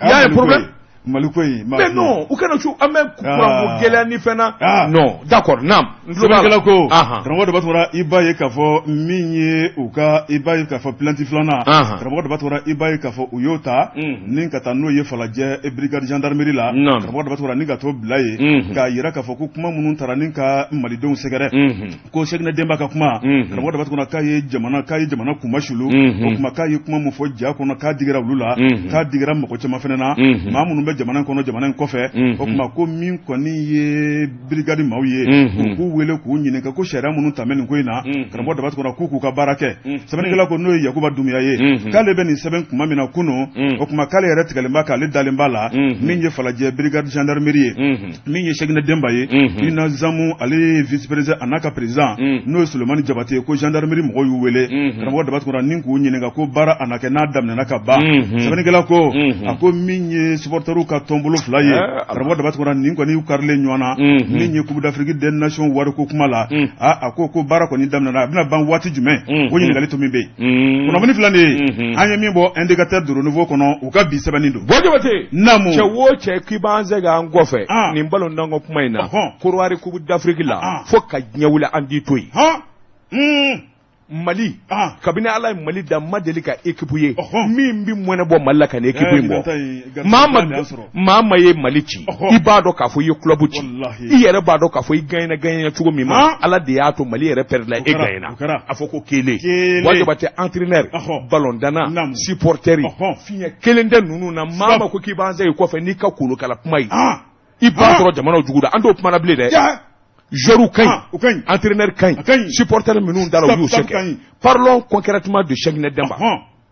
Il y a un problème. Mali ko in. Mais non, u kana cu an bɛ kuranko gɛlɛya ni fɛn na. Non, d'accord, naam. Sɛbɛnnikɛla ko, karamɔgɔ Daba Tunkara, i b'a ye k'a fɔ min ye u ka, i b'a ye k'a fɔ plainte filanan, karamɔgɔ Daba Tunkara, i b'a ye k'a fɔ u y'o ta ni ka taa n'o ye Falajɛ brigade gendarmerie la, karamɔgɔ Daba Tunkara, ni ka t'o bila yen, k'a jira k'a fɔ ko kuma minnu taara ni ka malidenw sɛgɛrɛ, ko Sɛkinɛ Denba ka kuma, karamɔgɔ Daba Tunkara, k'a ye jamana kunmasulu. O tuma k'a ye kuma min fɔ ja kɔnɔ, k'a digira olu la, k'a digira mɔgɔ caman fana na, maa minnu bɛ jamana kɔnɔ, jamana in kɔfɛ. O tuma ko min kɔni ye brigade maaw ye, u k'u wele k'u ɲininka ko sariya minnu tɛmɛ nin ko in na, karamɔgɔ Daba Tunkara, k'u k'u ka baara kɛ. Sɛbɛnnikɛla ko n'o ye Yakuba Dunbiya ye, k'ale bɛ nin sɛbɛn kuma min na kunun, o tuma k'ale yɛrɛ tigɛlen b'a k'ale dalen b'a la, min ye Falajɛ brigade gendarmerie ye, min ye Sɛkinɛ Denba ye, UNAZAM, ale ye vice président, a n'a ka président, n'o ye Solomani Jabate ye, ko gendarmerie mɔgɔw y'u wele, karamɔgɔ Daba Tunkara, ni k'u ɲininka ko baara a na kɛ n'a daminɛna ka ban. Sɛbɛnnikɛla ko, a ko min ye supporterw ka tɔnbolo fila ye, karamɔgɔ Daba Tunkara, nin kɔni y'u karilen ɲɔgɔn na, min ye Coupe d'Afrique des Nations wariko kuma la. A ko baara kɔni daminɛna, a bɛna ban waati jumɛn? O ɲininkali to min bɛ yen, kunnafoni filɛ nin ye, an ye min bɔ Indicateur du Renouveau kɔnɔ, u ka bi sɛbɛnni don. Bɔ Jabate. Naamu. Cɛ o cɛ k'i b'an sɛgɛn an kɔfɛ nin balontan ko kuma in na, Kɔdiwari Coupe d'Afrique la, fo ka diɲɛ wuli, an t'i to yen. Mali, kabini Ala ye Mali da, ma deli ka équipe ye min bɛ mɔnɛ bɔ Mali la ka nin équipe in bɔ. Maa ma ye Mali ci, i b'a dɔn k'a fɔ i ye club ci, i yɛrɛ b'a dɔn k'a fɔ i gagné gagné cogo min ma, Ala de y'a to Mali yɛrɛ perdre la, e gagné na. A fɔ ko kelen. Buwa Jabate, entraîneur, ballon-danna, supporter, fiɲɛ kelen tɛ ninnu na. Maa ma ko k'i b'an sɛgɛn kɔfɛ n'i ka kolokala kuma ye, i b'a sɔrɔ jamanaw jugu da, an t'o kuma na bilen dɛ. Joueur ka ɲi, entraîneur ka ɲi, supporter minnu dara, u y'u se kɛ. Parlons concrètement de Cheickna Demba.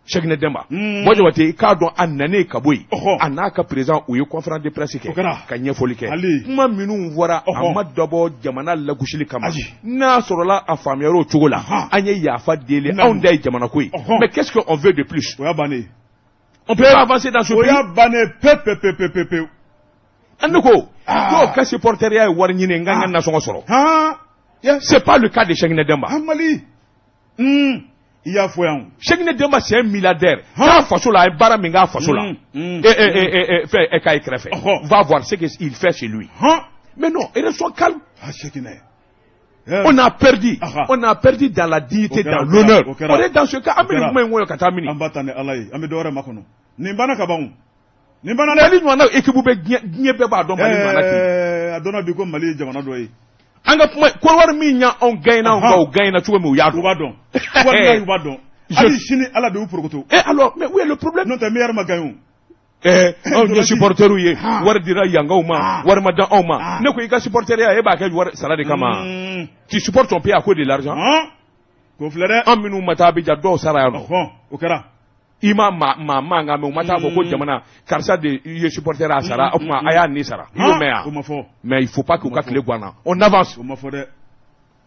Cheickna Demba, Buwa Jabate, i k'a dɔn a nanen ka bɔ yen, a n'a ka président, u ye conférence de presse kɛ ka ɲɛfɔli kɛ. Kuma minnu fɔra, a ma dabɔ jamana lagosili kama. N'a sɔrɔla a faamuyara o cogo la, an ye yafa deli, anw da ye jamana ko ye. Mais qu'est-ce qu'on veut de plus? O y'a bannen. On peut pas avancer dans ce pays. O y'a bannen pe pe pe pe pe pewu. An ne ko dɔw ka supporter ya ye wari ɲini, n ka n ka nasɔngɔ sɔrɔ. C'est pas le cas de Cheickna Demba. Mali, i y'a fɔ yan. Cheickna Demba, c'est un milliardaire. K'a faso la, a ye baara min k'a faso la, fɛn k'a ye kɛrɛfɛ, va voir ce qu'il fait chez lui. Mais non, restons calmes. Ah, Cheickna. On a perdu. On a perdu dans la dignité, dans l'honneur. On est dans ce cas. An bɛ nin kuma in wɔyɔ ka taa mini? An ba ta ni Ala ye, an bɛ dɔ wɛrɛ makɔnɔ. Nin banna ka ban o. Nin banna dɛ. Mali ɲɔgɔnna équipe bɛ diɲɛ, diɲɛ bɛɛ b'a dɔn Mali ɲɔgɔnna tɛ yen. A dɔnna bi ko Mali ye jamana dɔ ye. An ka kuma Côte min y'anw gagné anw kan, o gagné cogo min, u y'a dɔn. U b'a dɔn. Walahi u b'a dɔn. Hali sini Ala de y'u porokoto. Et alors, mais où est le problème? N'o tɛ meilleur ma gagné o. Anw ye supporters ye, wari dira yangaw ma, wari ma di anw ma. Ne ko i ka supporter ya, e b'a kɛ wari sara de kama. Tu supportes ton pays à cause de l'argent. K'o filɛ dɛ. An minnu ma taa Abidjan, dɔw sara yan nɔ. O kɛra. I ma maa mankan mɛn, u ma taa fɔ ko jamana karisa de ye supporter a sara, o tuma a y'a ni sara. I y'o mɛn yan? O ma fɔ. Mais il faut pas k'u ka tile gan na. On avance. O ma fɔ dɛ.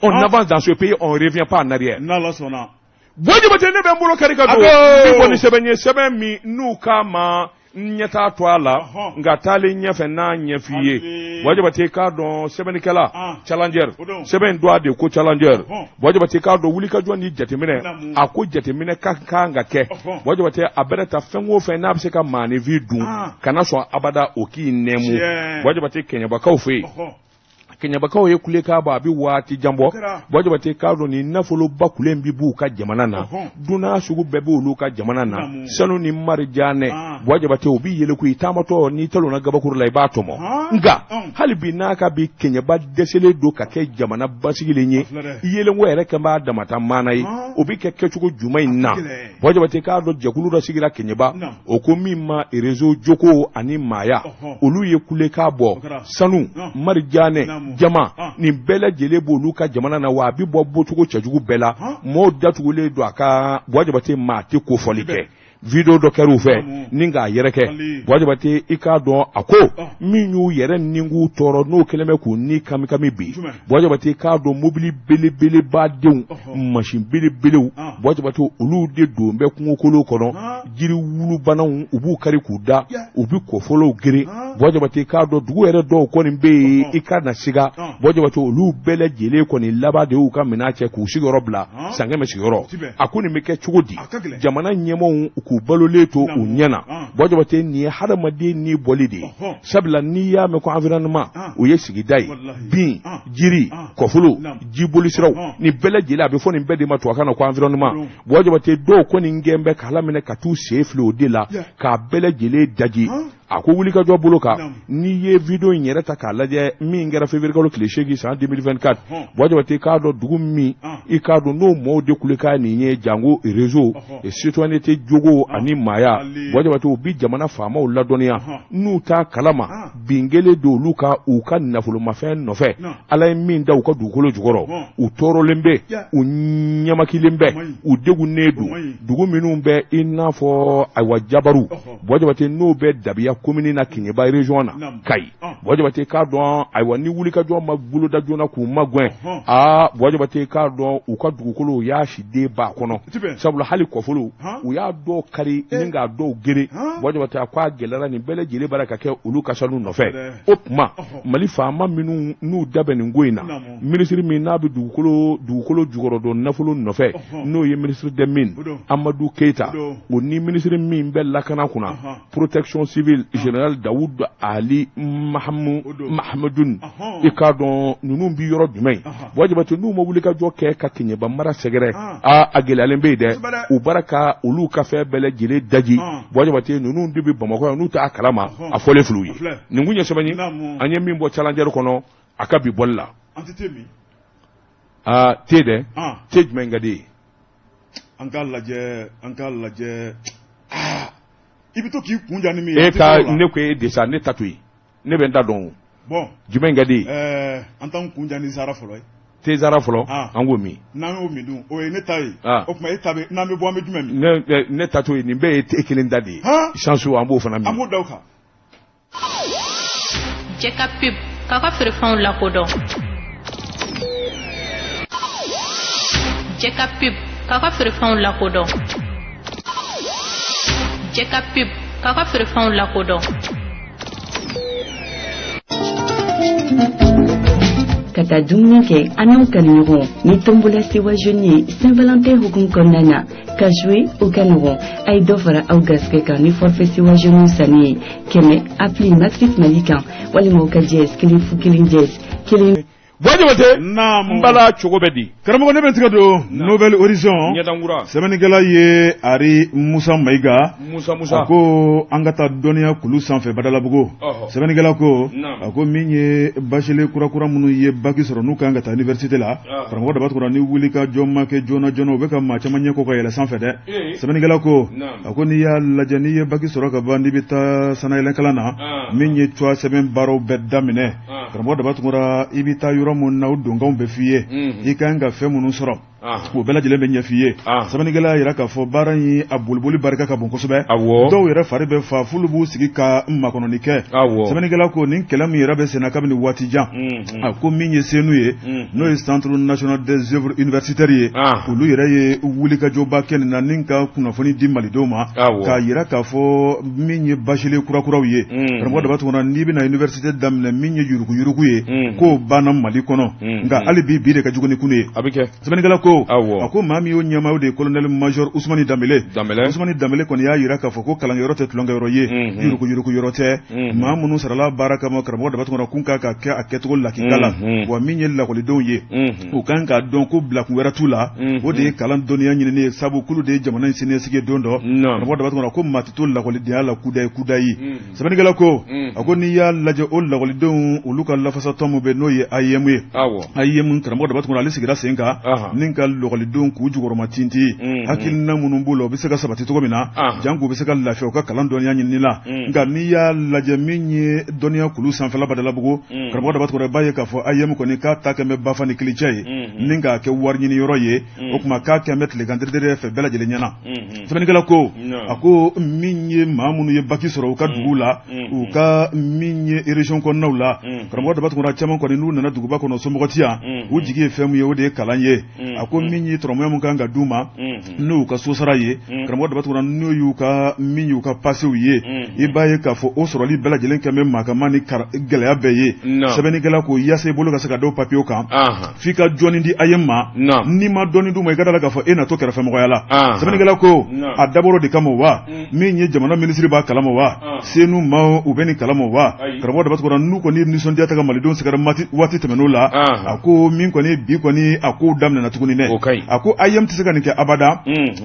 On avance dans ce pays, on revient pas en arrière. N'Ala sɔnna. Buwa Jabate, ne bɛ n bolo kari ka don min bɔ ni sɛbɛn ye, sɛbɛn min n'u k'a ma ɲɛtaa to a la, nka taalen ɲɛfɛ n'a ɲɛf'i ye. Buwa Jabate, k'a dɔn sɛbɛnnikɛla Challenger, sɛbɛn in don a de ko Challenger. Buwa Jabate, k'a dɔn wulikajɔ ni jateminɛ, a ko jateminɛ ka kan ka kɛ. Buwa Jabate, a bɛrɛ ta fɛn o fɛn n'a bɛ se ka maaninfin dun, kana sɔn abada o k'i nɛmu. Buwa Jabate, kɛɲɛbakaw fɛ yen, kɛɲɛbakaw ye kulekan bɔ, a bɛ waati jan bɔ. Buwa Jabate, k'a dɔn ni nafoloba kulen bi b'u ka jamana na, dunan sugu bɛɛ b'olu ka jamana na, sanu ni marijanɛ. Buwa Jabate, u bɛ yɛlɛku i taamatɔ, n'i talonna gabakuru la i b'a tɔmɔ. Nka hali bi n'a ka bi kɛɲɛba dɛsɛlen don ka kɛ jamana basigilen ye, yelenko yɛrɛ kɛ b'a damata maana ye, o bɛ kɛ kɛcogo jumɛn in na? Buwa Jabate, k'a dɔn jɛkulu dɔ sigira kɛɲɛba, o ko min ma réseau joko ani maaya, olu ye kulekan bɔ, sanu marijanɛ jama nin bɛɛ lajɛlen b'olu ka jamana na, wa a bɛ bɔ bɔcogo cɛjugu bɛɛ la, mɔɔw datugulen don a kan. Buwa Jabate, maa tɛ kofɔli kɛ, video dɔ kɛra u fɛ ni k'a yɛrɛkɛ. Buwa Jabate, i k'a dɔn a ko min y'u yɛrɛ ni k'u tɔɔrɔ, n'o kɛlen bɛ k'u ni kamikami bi. Buwa Jabate, i k'a dɔn mobili belebelebadenw, masin belebelew, Buwa Jabate, olu de don bɛ kungokolo kɔnɔ, jiri wulubanaw u b'u kari k'u da, u bɛ kɔfɔlɔw gere. Buwa Jabate, i k'a dɔn dugu yɛrɛ dɔw kɔni bɛ yen, i ka na siga. Buwa Jabate, olu bɛɛ lajɛlen kɔni laban de y'u ka minɛn cɛ k'u sigiyɔrɔ bila Sankɛmɛ sigiyɔrɔ. A ko nin bɛ kɛ cogo di? Jamana ɲɛmaaw k'u balolen to u ɲɛ na. Buwa Jabate, nin ye hadamaden ni bɔli de ye, sabula n'i y'a mɛn ko environnement, o ye sigida ye, bin, jiri, kɔfolo, jibolisiraw, nin bɛɛ lajɛlen a bɛ fɔ nin bɛɛ de ma tubabukan na ko environnement. Buwa Jabate, dɔw kɔni gɛn bɛ k'a laminɛ ka t'u sen fili o de la k'a bɛɛ lajɛlen daji. A ko wulikajɔ bolo kan, n'i ye video in yɛrɛ ta k'a lajɛ min kɛra février kalo tile 8 san 2024, Buwa Jabate, k'a dɔn dugu min i k'a dɔn n'o mɔɔw de kulekan nin ye, jango réseau citoyenneté jogo ani maaya. Buwa Jabate, u bi jamana faamaw ladɔnniya n'u t'a kalama, bin kelen don olu ka u ka nafolomafɛn nɔfɛ, Ala ye min da u ka dugukolo jukɔrɔ, u tɔɔrɔlen bɛ, u ɲamakilen bɛ, u degunnen don. Dugu minnu bɛ i n'a fɔ ayiwa Jabaru, Buwa Jabate, n'o bɛ Dabiya commune na Keɲeba région na Kayi. Buwa Jabate, k'a dɔn ayiwa ni wulikajɔ ma boloda joona k'u magɛn, aa Buwa Jabate, k'a dɔn u ka dugukolo u y'a siden b'a kɔnɔ, sabula hali kɔfolo u y'a dɔw kari ni k'a dɔw gere. Buwa Jabate, a ko a gɛlɛyara, nin bɛɛ lajɛlen bara ka kɛ olu ka sanu nɔfɛ. O tuma Mali faama minnu n'u da bɛ nin ko in na, minisiri min n'a bɛ dugukolo jukɔrɔdɔn nafolo nɔfɛ, n'o ye ministre des mines Amadu Keyita, o ni minisiri min bɛ lakana kunna, protection civile, général Daoud Ali Mahamadun, i k'a dɔn ninnu bi yɔrɔ jumɛn? Buwa Jabate, n'u ma wuli ka jɔ kɛ ka Keɲeba mara sɛgɛrɛ, a gɛlɛyalen bɛ yen dɛ. U bara ka olu ka fɛn bɛɛ lajɛlen daji. Buwa Jabate, ninnu de bɛ Bamakɔ yan, n'u t'a kalama, a fɔlen filɛ u ye. Nin kun ye sɛbɛn ye an ye min bɔ Challenger kɔnɔ a ka bi bɔli la. Aa te dɛ, te jumɛn ka di ye? An k'a lajɛ, an k'a lajɛ. I bɛ to k'i kun ja ni min ye. E ka ne ko e de sa, ne ta to yen, ne bɛ n ta dɔn o. Bon, jumɛn ka di ye? An t'an kun ja ni Zara fɔlɔ ye. Te Zara fɔlɔ, an k'o min. N'an y'o min dun, o ye ne ta ye. O tuma e ta bɛ, n'an bɛ bɔ an bɛ jumɛn min? Ne ta to yen, nin bɛɛ ye e kelen ta de ye. Chance an b'o fana min. An b'o da o kan. Jɛ ka pub k'a ka feerefɛnw lakodɔn. Jɛ ka pub k'a ka feerefɛnw lakodɔn. Jɛ ka pub k'a ka feerefɛnw lakodɔn. Ka taa dumuni kɛ an n'aw kanuɲɔgɔn ni tombola sewa jeune ye Saint Valentin hukumu kɔnɔna na, ka jouer o ka nɔgɔn. A ye dɔ fara aw garisɛgɛ kan ni forfait sewa jeune sanni ye 100 appli Maxit Mali kan, walima aw ka dièse 1 0 1 dièse 1. Buwa Jabate n bala cogo bɛ di karamɔgɔ ne bɛ tigɛ don Nouvel Horizon ɲɛdankura sɛbɛnnikɛla ye Ari Musa Mayiga Musa Musa a ko an ka taa dɔnniya kulu sanfɛ Badalabugu sɛbɛnnikɛla ko a ko min ye bachelier kurakura minnu ye baki sɔrɔ n'u kan ka taa université la karamɔgɔ Daba Tunkara ni wuli ka jɔ ma kɛ joona joona u bɛ ka maa caman ɲɛ ko ka yɛlɛ sanfɛ dɛ sɛbɛnnikɛla ko a ko n'i y'a lajɛ n'i ye baki sɔrɔ ka ban n'i bɛ taa sanayɛlɛkalan na min ye choix sɛbɛn baaraw bɛɛ daminɛ karamɔgɔ Daba Tunkara i bɛ taa yɔrɔ min na o donkanw bɛ f'i ye i ka kan ka fɛn minnu sɔrɔ o bɛɛ lajɛlen bɛ ɲɛf'i ye sɛbɛnnikɛla y'a jira k'a fɔ baara in a boliboli barika ka bon kosɛbɛ dɔw yɛrɛ fari bɛ fa f'olu b'u sigi ka makɔnɔni kɛ sɛbɛnnikɛla ko nin kɛlɛ min yɛrɛ bɛ senna kabini waati jan a ko min ye CNU ye n'o ye Centre national des œuvres universitaires ye olu yɛrɛ ye wulikajɔba kɛ nin na ni ka kunnafoni di malidenw ma k'a jira k'a fɔ min ye bachelier kurakuraw ye karamɔgɔ Daba Tunkara n'i bɛna université daminɛ min ye yuruguyurugu ye k'o banna Mali kɔnɔ nka hali bi bi de ka jugu ni kunu ye sɛbɛnnikɛla ko a ko maa min y'o ɲɛmaa o de ye colonel major Usumani Danbele Usumani Danbele kɔni y'a jira k'a fɔ ko kalankɛyɔrɔ tɛ tulonkɛyɔrɔ ye yuruguyurugu yɔrɔ tɛ maa minnu sarala baara kama karamɔgɔ Daba Tunkara kun kan ka kɛ a kɛcogo lakika la wa min ye lakɔlidenw ye u kan k'a dɔn ko bilakun wɛrɛ t'u la o de ye kalan dɔnniya ɲinini ye sabu k'olu de ye jamana in siniɲɛsigi ye don dɔ karamɔgɔ Daba Tunkara ko maa tɛ to lakɔlidenya la kudayi kudayi sɛbɛnnikɛla ko a ko n'i y'a lajɛ o lakɔlidenw olu ka lafasatɔn min bɛ n'o ye AEEM ye AEEM karamɔgɔ Daba Tunkara ale sigira sen kan ni ka lakɔlidenw k'u jukɔrɔma tintin hakilina minnu b'u la u bɛ se ka sabati cogo min na janko u bɛ se ka lafiya u ka kalan dɔnniya ɲinini la nka n'i y'a lajɛ min ye dɔnniya kulu sanfɛla Badalabugu karamɔgɔ Daba Tunkara i b'a ye k'a fɔ AEEM kɔni k'a ta kɛn bɛ bafa ni kilicɛ ye ni k'a kɛ wari ɲini yɔrɔ ye o tuma k'a kɛn bɛ tilegan teretere fɛ bɛɛ lajɛlen ɲɛna sɛbɛnnikɛla ko a ko min ye maa minnu ye baki sɔrɔ u ka dugu la u ka min ye région kɔnɔnaw la karamɔgɔ Daba Tunkara caman kɔni n'u nana duguba kɔnɔ somɔgɔ tɛ yan u jigi ye fɛn min ye o de ye kalan ye a ko min ye tɔrɔmɔya min kan ka d'u ma n'u ka sosara ye karamɔgɔ Daba Tunkara n'o y'u ka min y'u ka pasew ye i b'a ye k'a fɔ o sɔrɔli bɛɛ lajɛlen kɛn bɛ makama ni gɛlɛya bɛɛ ye sɛbɛnnikɛla ko yaasa i bolo ka se ka da papiyew kan f'i ka dɔɔnin di AEEM ma n'i ma dɔɔnin d'u ma i ka da la k'a fɔ e na to kɛrɛfɛmɔgɔya la sɛbɛnnikɛla ko a dabɔr'o de kama wa min ye jamana minisiri b'a kalama wa CNU maaw u bɛ nin kalama wa karamɔgɔ Daba Tunkara n'u kɔni nisɔndiya ta ka malidenw sɛgɛrɛ waati tɛmɛn'o la a ko min kɔni bi kɔni a kow daminɛna tuguni dɛ a ko AEEM tɛ se ka nin kɛ abada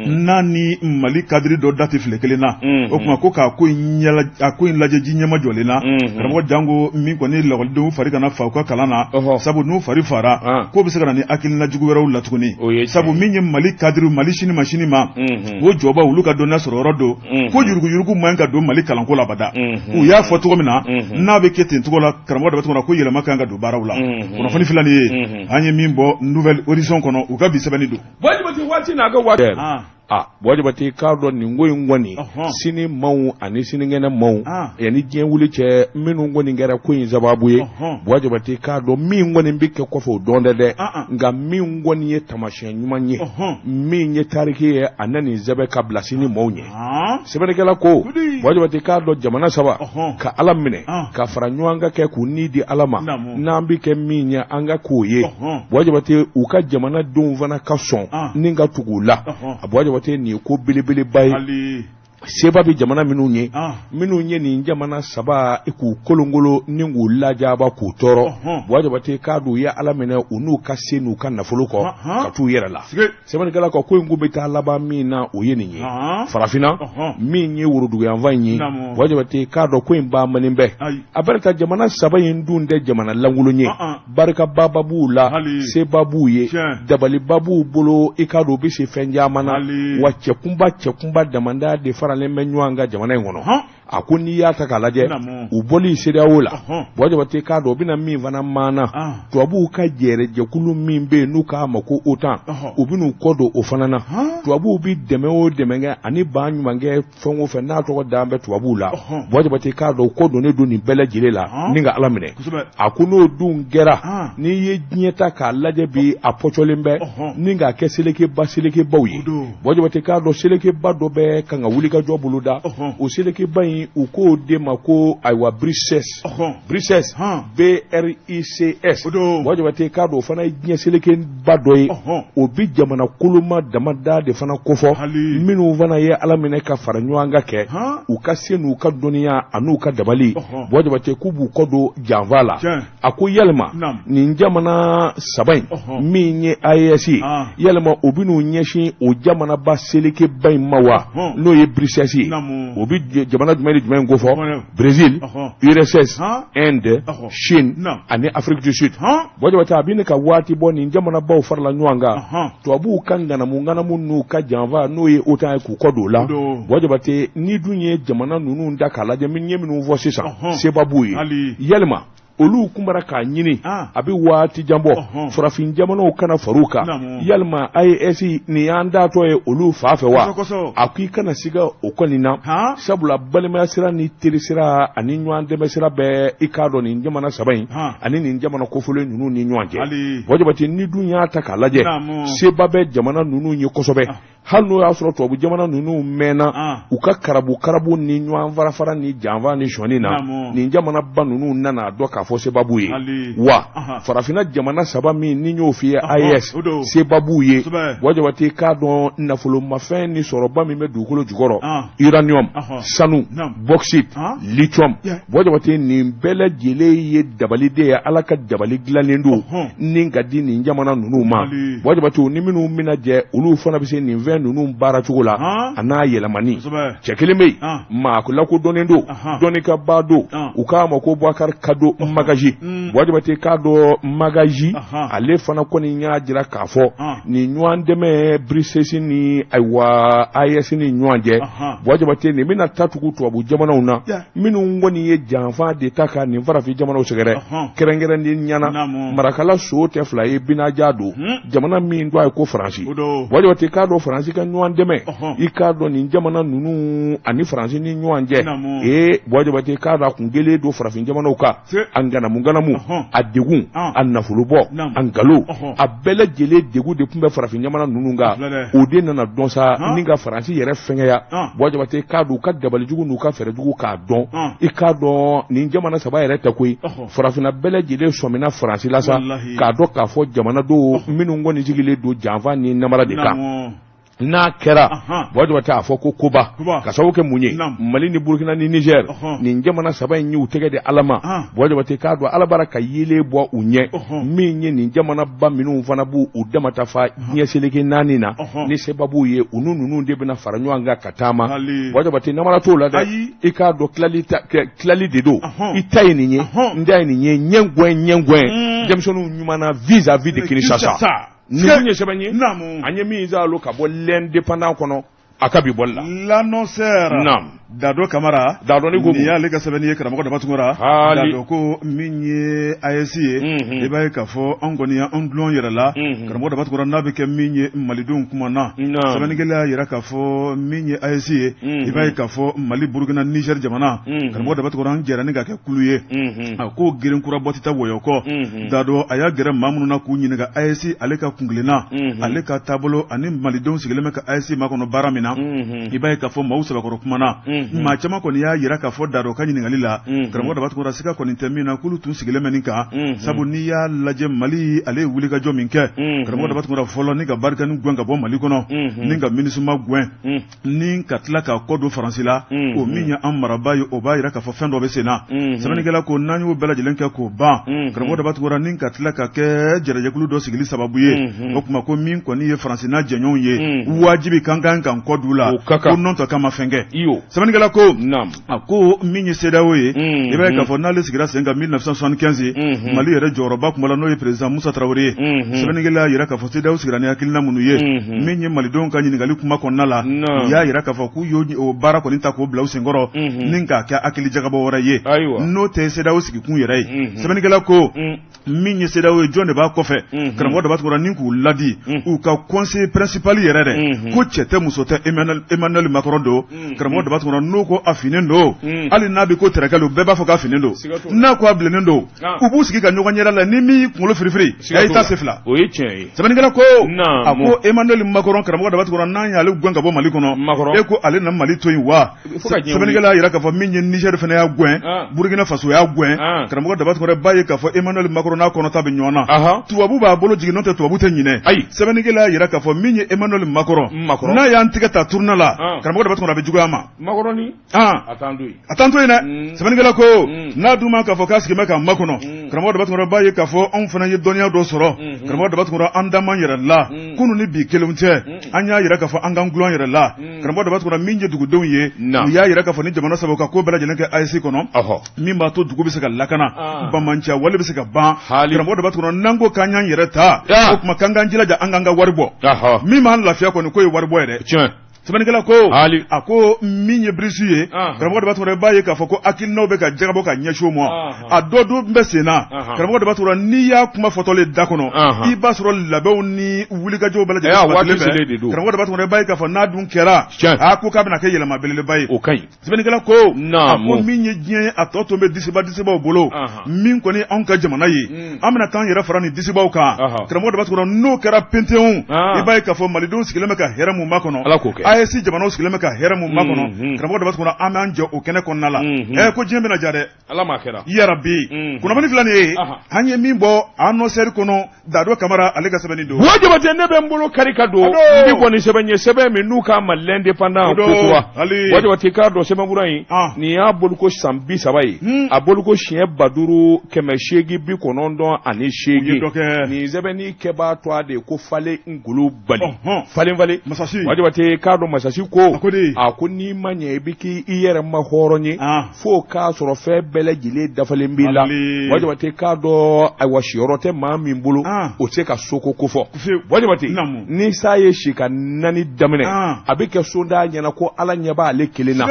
n'a ni Mali kadiri dɔ da tɛ file kelen na o tuma ko k'a ko in lajɛ ji ɲɛmajɔlen na karamɔgɔ janko min kɔni lakɔlidenw fari kana fa u ka kalan na sabu n'u fari fara k'o bɛ se ka na ni hakilina jugu wɛrɛw la tuguni sabu min ye Mali kadiri Mali sini ma sini ma o jɔba olu ka dɔnniya sɔrɔ yɔrɔ don ko yuruguyurugu man ka don Mali kalanko la abada u y'a fɔ cogo min na n'a bɛ kɛ ten cogo la karamɔgɔ Daba Tunkara ko yɛlɛma kan ka don baaraw la kunnafoni filɛ nin ye an ye min bɔ Nouvel Horizon kɔnɔ u ka bi sɛbɛnni don Buwa Jabate waati n'a ka waati Buwa Jabate k'a dɔn nin ko in kɔni sini maaw ani sinikɛnɛ maaw yanni diɲɛ wuli cɛ minnu kɔni kɛra ko in sababu ye Buwa Jabate k'a dɔn min kɔni bɛ kɛ kɔfɛ o dɔn tɛ dɛ nka min kɔni ye taamasiyɛn ɲuman ye min ye tariki ye a na nin sɛbɛn ka bila sini maaw ɲɛ sɛbɛnnikɛla ko Buwa Jabate k'a dɔn jamana saba ka Ala minɛ ka fara ɲɔgɔn kan kɛ k'u ni di Ala ma n'an bɛ kɛ min ye an ka k'o ye Buwa Jabate u ka jamanadenw fana ka sɔn ni ka tugu u la a Buwa Jabate nin ye ko belebeleba ye seba bɛ jamana minnu ye minnu ye nin jamana saba k'u kolonkolon ni k'u lajaba k'u tɔɔrɔ Buwa Jabate k'a dɔn u ye Ala minɛ u n'u ka se n'u ka nafolo kɔ ka t'u yɛrɛ la sɛbɛnnikɛla ko ko in ko bɛ taa laban min na o ye nin ye farafinna min ye woroduguyanfan in ye Buwa Jabate k'a dɔn ko in ban man bɛ a barika jamana saba in dun tɛ jamana lankolon ye barikaba b'u la seba b'u ye dabaliba b'u bolo i k'a dɔn u bɛ se fɛn caman na wa cɛkunba cɛkunba damada de faralen bɛ ɲɔgɔn kan jamana in kɔnɔ a ko n'i y'a ta k'a lajɛ u bɔli CEDEAO la Buwa Jabate k'a dɔn u bɛna min fana maana tubabuw ka jɛrɛjɛkulu min bɛ yen n'u k'a ma ko OTAN u bɛn'u kɔ don o fana na tubabuw bɛ dɛmɛ o dɛmɛ kɛ ani ba ɲumankɛ fɛn o fɛn n'a tɔgɔ dalen bɛ tubabuw la Buwa Jabate k'a dɔn u kɔ donnen don nin bɛɛ lajɛlen la ni ka Ala minɛ a ko n'o dun kɛra n'i ye diɲɛ ta k'a lajɛ bi a pɔcɔlen bɛ ni k'a kɛ selekeba selekebaw ye Buwa Jabate k'a dɔn selekeba dɔ bɛ kan ka wulikajɔ boloda o selekeba in in u k'o de ma ko ayiwa BRICS BRICS B-R-I-C-S Buwa Jabate k'a dɔn o fana ye diɲɛ selekeba dɔ ye o bɛ jamana koloma damada de fana kofɔ minnu fana ye Ala minɛ ka fara ɲɔgɔn kan kɛ u ka se n'u ka dɔnniya an'u ka dabali Buwa Jabate k'u b'u kɔ don janfa la a ko yalima nin jamana saba in min ye AES ye yalima u bɛn'u ɲɛsin o jamanaba selekeba in ma wa n'o ye BRICS ye o bɛ jamana jumɛn ni jumɛn kofɔ Brésil URSS Inde Chine ani Afrique du Sud Buwa Jabate a bɛ ka waati bɔ nin jamanabaw farala ɲɔgɔn kan tubabuw ka ŋanamu ŋanamu n'u ka janfa n'o ye OTAN ye k'u kɔ don o la Buwa Jabate n'i dun ye jamana ninnu da k'a lajɛ min ye minnu fɔ sisan seba b'u ye yalima olu kun bara k'a ɲini a bɛ waati jan bɔ farafin jamanaw kana far'u kan yalima AES nin y'an taatɔ ye olu fa fɛ wa a ko i kana siga o kɔni na sabula balimaya sira ni teri sira ani ɲɔgɔn dɛmɛ sira bɛɛ i k'a dɔn nin jamana saba in ani nin jamana kofɔlen ninnu ni ɲɔgɔn cɛ Buwa Jabate ni dun y'a ta k'a lajɛ seba bɛ jamana ninnu ye kosɛbɛ hali n'o y'a sɔrɔ tubabu jamana ninnu mɛnna ah. u ka karabu karabu ni ɲɔgɔn farafara ni janfa ni sɔnni na nin jamanaba ninnu nana a dɔn k'a fɔ seba b'u ye wa farafinna jamana saba min ni n y'o f'i ye AES seba b'u ye Buwa Jabate k'a dɔn nafolomafɛn ni sɔrɔba min bɛ dugukolo jukɔrɔ ah. uranium sanu bauxite lithium Buwa Jabate nin bɛɛ lajɛlen ye dabali de ye Ala ka dabali dilannen don ni ka di nin jamana ninnu ma Buwa Jabate ni minnu bɛna jɛ olu fana bɛ se nin fɛn ninnu baara cogo la a n'a yɛlɛmani cɛ kelen bɛ yen maa lakodɔnnen don dɔnnikɛbaa don u k'a ma ko Bubakari Kado Magaji Buwa Jabate k'a dɔn Magaji ale fana kɔni y'a jira k'a fɔ nin ɲɔgɔn dɛmɛ BRICS ni ayiwa AES ni ɲɔgɔn cɛ Buwa Jabate nin bɛna ta tugu tubabu jamanaw na minnu kɔni ye janfa de ta ka nin farafin jamanaw sɛgɛrɛ kɛrɛnkɛrɛnnenya na marakala so tɛ fila ye binaja don jamana min tɔgɔ ye ko Faransi Buwa Jabate k'a dɔn Faransi ka ɲɔgɔn dɛmɛ i k'a dɔn nin jamana ninnu ani Faransi ni ɲɔgɔn cɛ ee Buwa Jabate k'a dɔn a kun kelen don farafin jamanaw kan a ŋanamu ŋanamu a degun a nafolobɔ a nkalon a bɛɛ lajɛlen degun de tun bɛ farafin jamana ninnu kan o de nana dɔn sa ni ka Faransi yɛrɛ fɛngɛya Buwa Jabate k'a dɔn u ka dabalijugu n'u ka fɛɛrɛjugu k'a dɔn i k'a dɔn nin jamana saba yɛrɛ tɛ koyi farafinna bɛɛ lajɛlen sɔmina Faransi la sa k'a dɔn k'a fɔ jamana don minnu kɔni sigilen don janfa ni namara de kan n'a kɛra Buwa Jabate a fɔ ko koba ka sababu kɛ mun ye Mali ni Burukina ni Niger nin jamana saba in y'u tɛgɛ di Ala ma Buwa Jabate k'a dɔn Ala bara ka yeelen bɔ u ɲɛ min ye nin jamanaba minnu fana b'u u damata fa diɲɛ seleke naani na ni seba b'u ye u ni ninnu de bɛna fara ɲɔgɔn kan ka taama Buwa Jabate namara t'o la dɛ i k'a dɔn tilali de don i ta ye nin ye n ta ye nin ye ɲɛgɛn ɲɛgɛn denmisɛnninw ɲuman na vis-à-vis de Kinshasa nin ye sɛbɛn ye an ye min zalo ka bɔ l'Indépendant kɔnɔ a ka bi bɔli la l'annonceur naam Dado Kamara Dado ni ko nin y'ale ka sɛbɛnni ye karamɔgɔ Daba Tunkara Dado ko min ye AES ye i b'a ye k'a fɔ an kɔni y'an dulon yɛrɛ la karamɔgɔ Daba Tunkara n'a bɛ kɛ min ye malidenw kuma na sɛbɛnnikɛla y'a jira k'a fɔ min ye AES ye i b'a ye k'a fɔ Mali Burukina Niger jamana karamɔgɔ Daba Tunkara an jɛra ni ka kɛ kulu ye a ko geren kura bɔ tɛ taa wɔyɔ kɔ Dado a y'a gɛrɛ maa minnu na k'u ɲininka AES ale ka kuntilenna ale ka taabolo ani malidenw sigilen bɛ ka AES makɔnɔ baara min na i b'a ye k'a fɔ maaw sɛbɛkɔrɔ kumana maa caman kɔni y'a jira k'a fɔ Dado ka ɲininkali la karamɔgɔ Daba Tunkara siga kɔni tɛ min na k'olu tun sigilen bɛ nin kan sabu n'i y'a lajɛ Mali ale ye wulikajɔ min kɛ karamɔgɔ Daba Tunkara fɔlɔ ni ka Barkhane gɛn ka bɔ Mali kɔnɔ ni ka MINUSMA gɛn ni ka tila k'a kɔ don Faransi la o min ye an marabaa ye o b'a jira k'a fɔ fɛn dɔ bɛ sen na sɛbɛnnikɛla ko n'an y'o bɛɛ lajɛlen kɛ k'o ban karamɔgɔ Daba Tunkara ni ka tila ka kɛ jɛrɛjɛkulu dɔ sigili sababu ye o tuma ko min kɔni ye Faransi n'a jɛɲɔgɔnw ye wajibi kan kan k'an kɔ d'u la ko nɔntɛ k'an ma fɛn kɛ sɛbɛnnikɛla ko a ko min ye CEDEAO ye i b'a ye k'a fɔ n'ale sigira sen kan 1975 Mali yɛrɛ jɔyɔrɔba tun b'a la n'o ye président Musa Tarawele ye sɛbɛnnikɛla y'a jira k'a fɔ CEDEAO sigira ni hakilina minnu ye min ye malidenw ka ɲininkali kuma kɔnɔna la u y'a jira k'a fɔ k'u y'o baara kɔni ta k'o bila u senkɔrɔ ni k'a kɛ hakili jagabɔ wɛrɛ ye n'o tɛ CEDEAO sigikun yɛrɛ ye sɛbɛnnikɛla ko min ye CEDEAO ye jɔn de b'a kɔfɛ karamɔgɔ Daba Tunkara ni k'u ladi u ka conseiller principal yɛrɛ dɛ ko cɛ tɛ muso tɛ Emmanuel Macron don karamɔgɔ Daba Tunkara n'u ko a finnen don hali n'a bɛ ko tɛrɛkɛ don bɛɛ b'a fɔ k'a finnen don n'a ko a bilennen don u b'u sigi ka ɲɔgɔn ɲɛda la ni min y'i kunkolo firifiri i ta se fila o ye tiɲɛ ye sɛbɛnnikɛla ko a ko Emmanuel Macron karamɔgɔ Daba Tunkara n'an y'ale gɛn ka bɔ Mali kɔnɔ e ko ale na Mali to yen wa sɛbɛnnikɛla y'a jira k'a fɔ min ye Niger fana y'a gɛn Burkina Faso y'a gɛn karamɔgɔ Daba Tunkara b'a ye k'a fɔ Emmanuel Macron n'a kɔnɔta bɛ ɲɔgɔn na tubabu b'a bolo jigin n'o tɛ tubabu tɛ ɲinɛ ayi sɛbɛnnikɛla y'a jira k'a fɔ min ye Emmanuel Macron n'a y'an tigɛ ta tournant la karamɔgɔ Daba Tunkara a bɛ juguya an ma a t'an to yen dɛ sɛbɛnnikɛla ko n'a dun ma k'a fɔ k'a sigilen bɛ k'an makɔnɔ karamɔgɔ Daba Tunkara b'a ye k'a fɔ anw fana ye dɔnniya dɔ sɔrɔ karamɔgɔ Daba Tunkara an da man yɛrɛ la kunun ni bi kelen tɛ an y'a jira k'a fɔ an k'an dulon yɛrɛ la karamɔgɔ Daba Tunkara min ye dugudenw ye u y'a jira k'a fɔ ni jamana saba ka ko bɛɛ lajɛlen kɛ AES kɔnɔ min b'a to dugu bɛ se ka lakana banbaanciya wale bɛ se ka ban karamɔgɔ Daba Tunkara n'an ko k'an y'an yɛrɛ ta o tuma k'an k'an jilaja an k'an ka wari bɔ min b'an lafiya kɔni k'o ye wari bɔ ye dɛ sɛbɛnnikɛla ko a ko min ye BRICS ye karamɔgɔ Daba Tunkara i b'a ye k'a fɔ ko hakilinaw bɛ ka jagabɔ ka ɲɛsin o ma a dɔ dun bɛ sen na karamɔgɔ Daba Tunkara n'i y'a kuma fɔtɔlen da kɔnɔ i b'a sɔrɔ labɛnw ni wulikajɔw bɛɛ lajɛlen sabatilen bɛ karamɔgɔ Daba Tunkara i b'a ye k'a fɔ n'a dun kɛra a ko k'a bɛna kɛ yɛlɛma belebeleba ye o ka ɲi sɛbɛnnikɛla ko a ko min ye diɲɛ ye a tɔ to bɛ disiba disibaw bolo min kɔni anw ka jamana ye an bɛna taa an yɛrɛ fara nin disibaw kan karamɔgɔ Daba Tunkara n'o kɛra pentew i b'a ye k'a fɔ malidenw sigilen bɛ ka hɛrɛ mun makɔnɔ AES jamanaw sigilen bɛ ka hɛrɛ mun makɔnɔ karamɔgɔ Daba Tunkara an b'an jɔ o kɛnɛ kɔnɔna la ɛ ko diɲɛ bɛna ja dɛ Ala m'a kɛra yarabi kunnafoni filɛ nin ye an ye min bɔ Annonceur kɔnɔ Dado Kamara ale ka sɛbɛnni don Buwa Jabate ne bɛ n bolo kari ka don n bi kɔni sɛbɛn ye sɛbɛn min n'u k'a ma l'Indépendant kokura Buwa Jabate k'a dɔn sɛbɛnfura in nin y'a boliko san 30 ye a boliko siɲɛ 5898 nin sɛbɛnni kɛbaa tɔgɔ de ye ko Fale Ngulubali Falen Fale Buwa Jabate k'a dɔn masasi ko a ko n'i ma ɲɛ i bɛ k'i yɛrɛ ma hɔrɔn ye fo k'a sɔrɔ fɛn bɛɛ lajɛlen dafalen b'i la Buwa Jabate k'a dɔn ayiwa siyɔrɔ tɛ maa min bolo o tɛ se ka soko kofɔ Buwa Jabate ni sa ye si ka naani daminɛ a bɛ kɛ soda ɲɛna ko Ala ɲɛ b'ale kelen na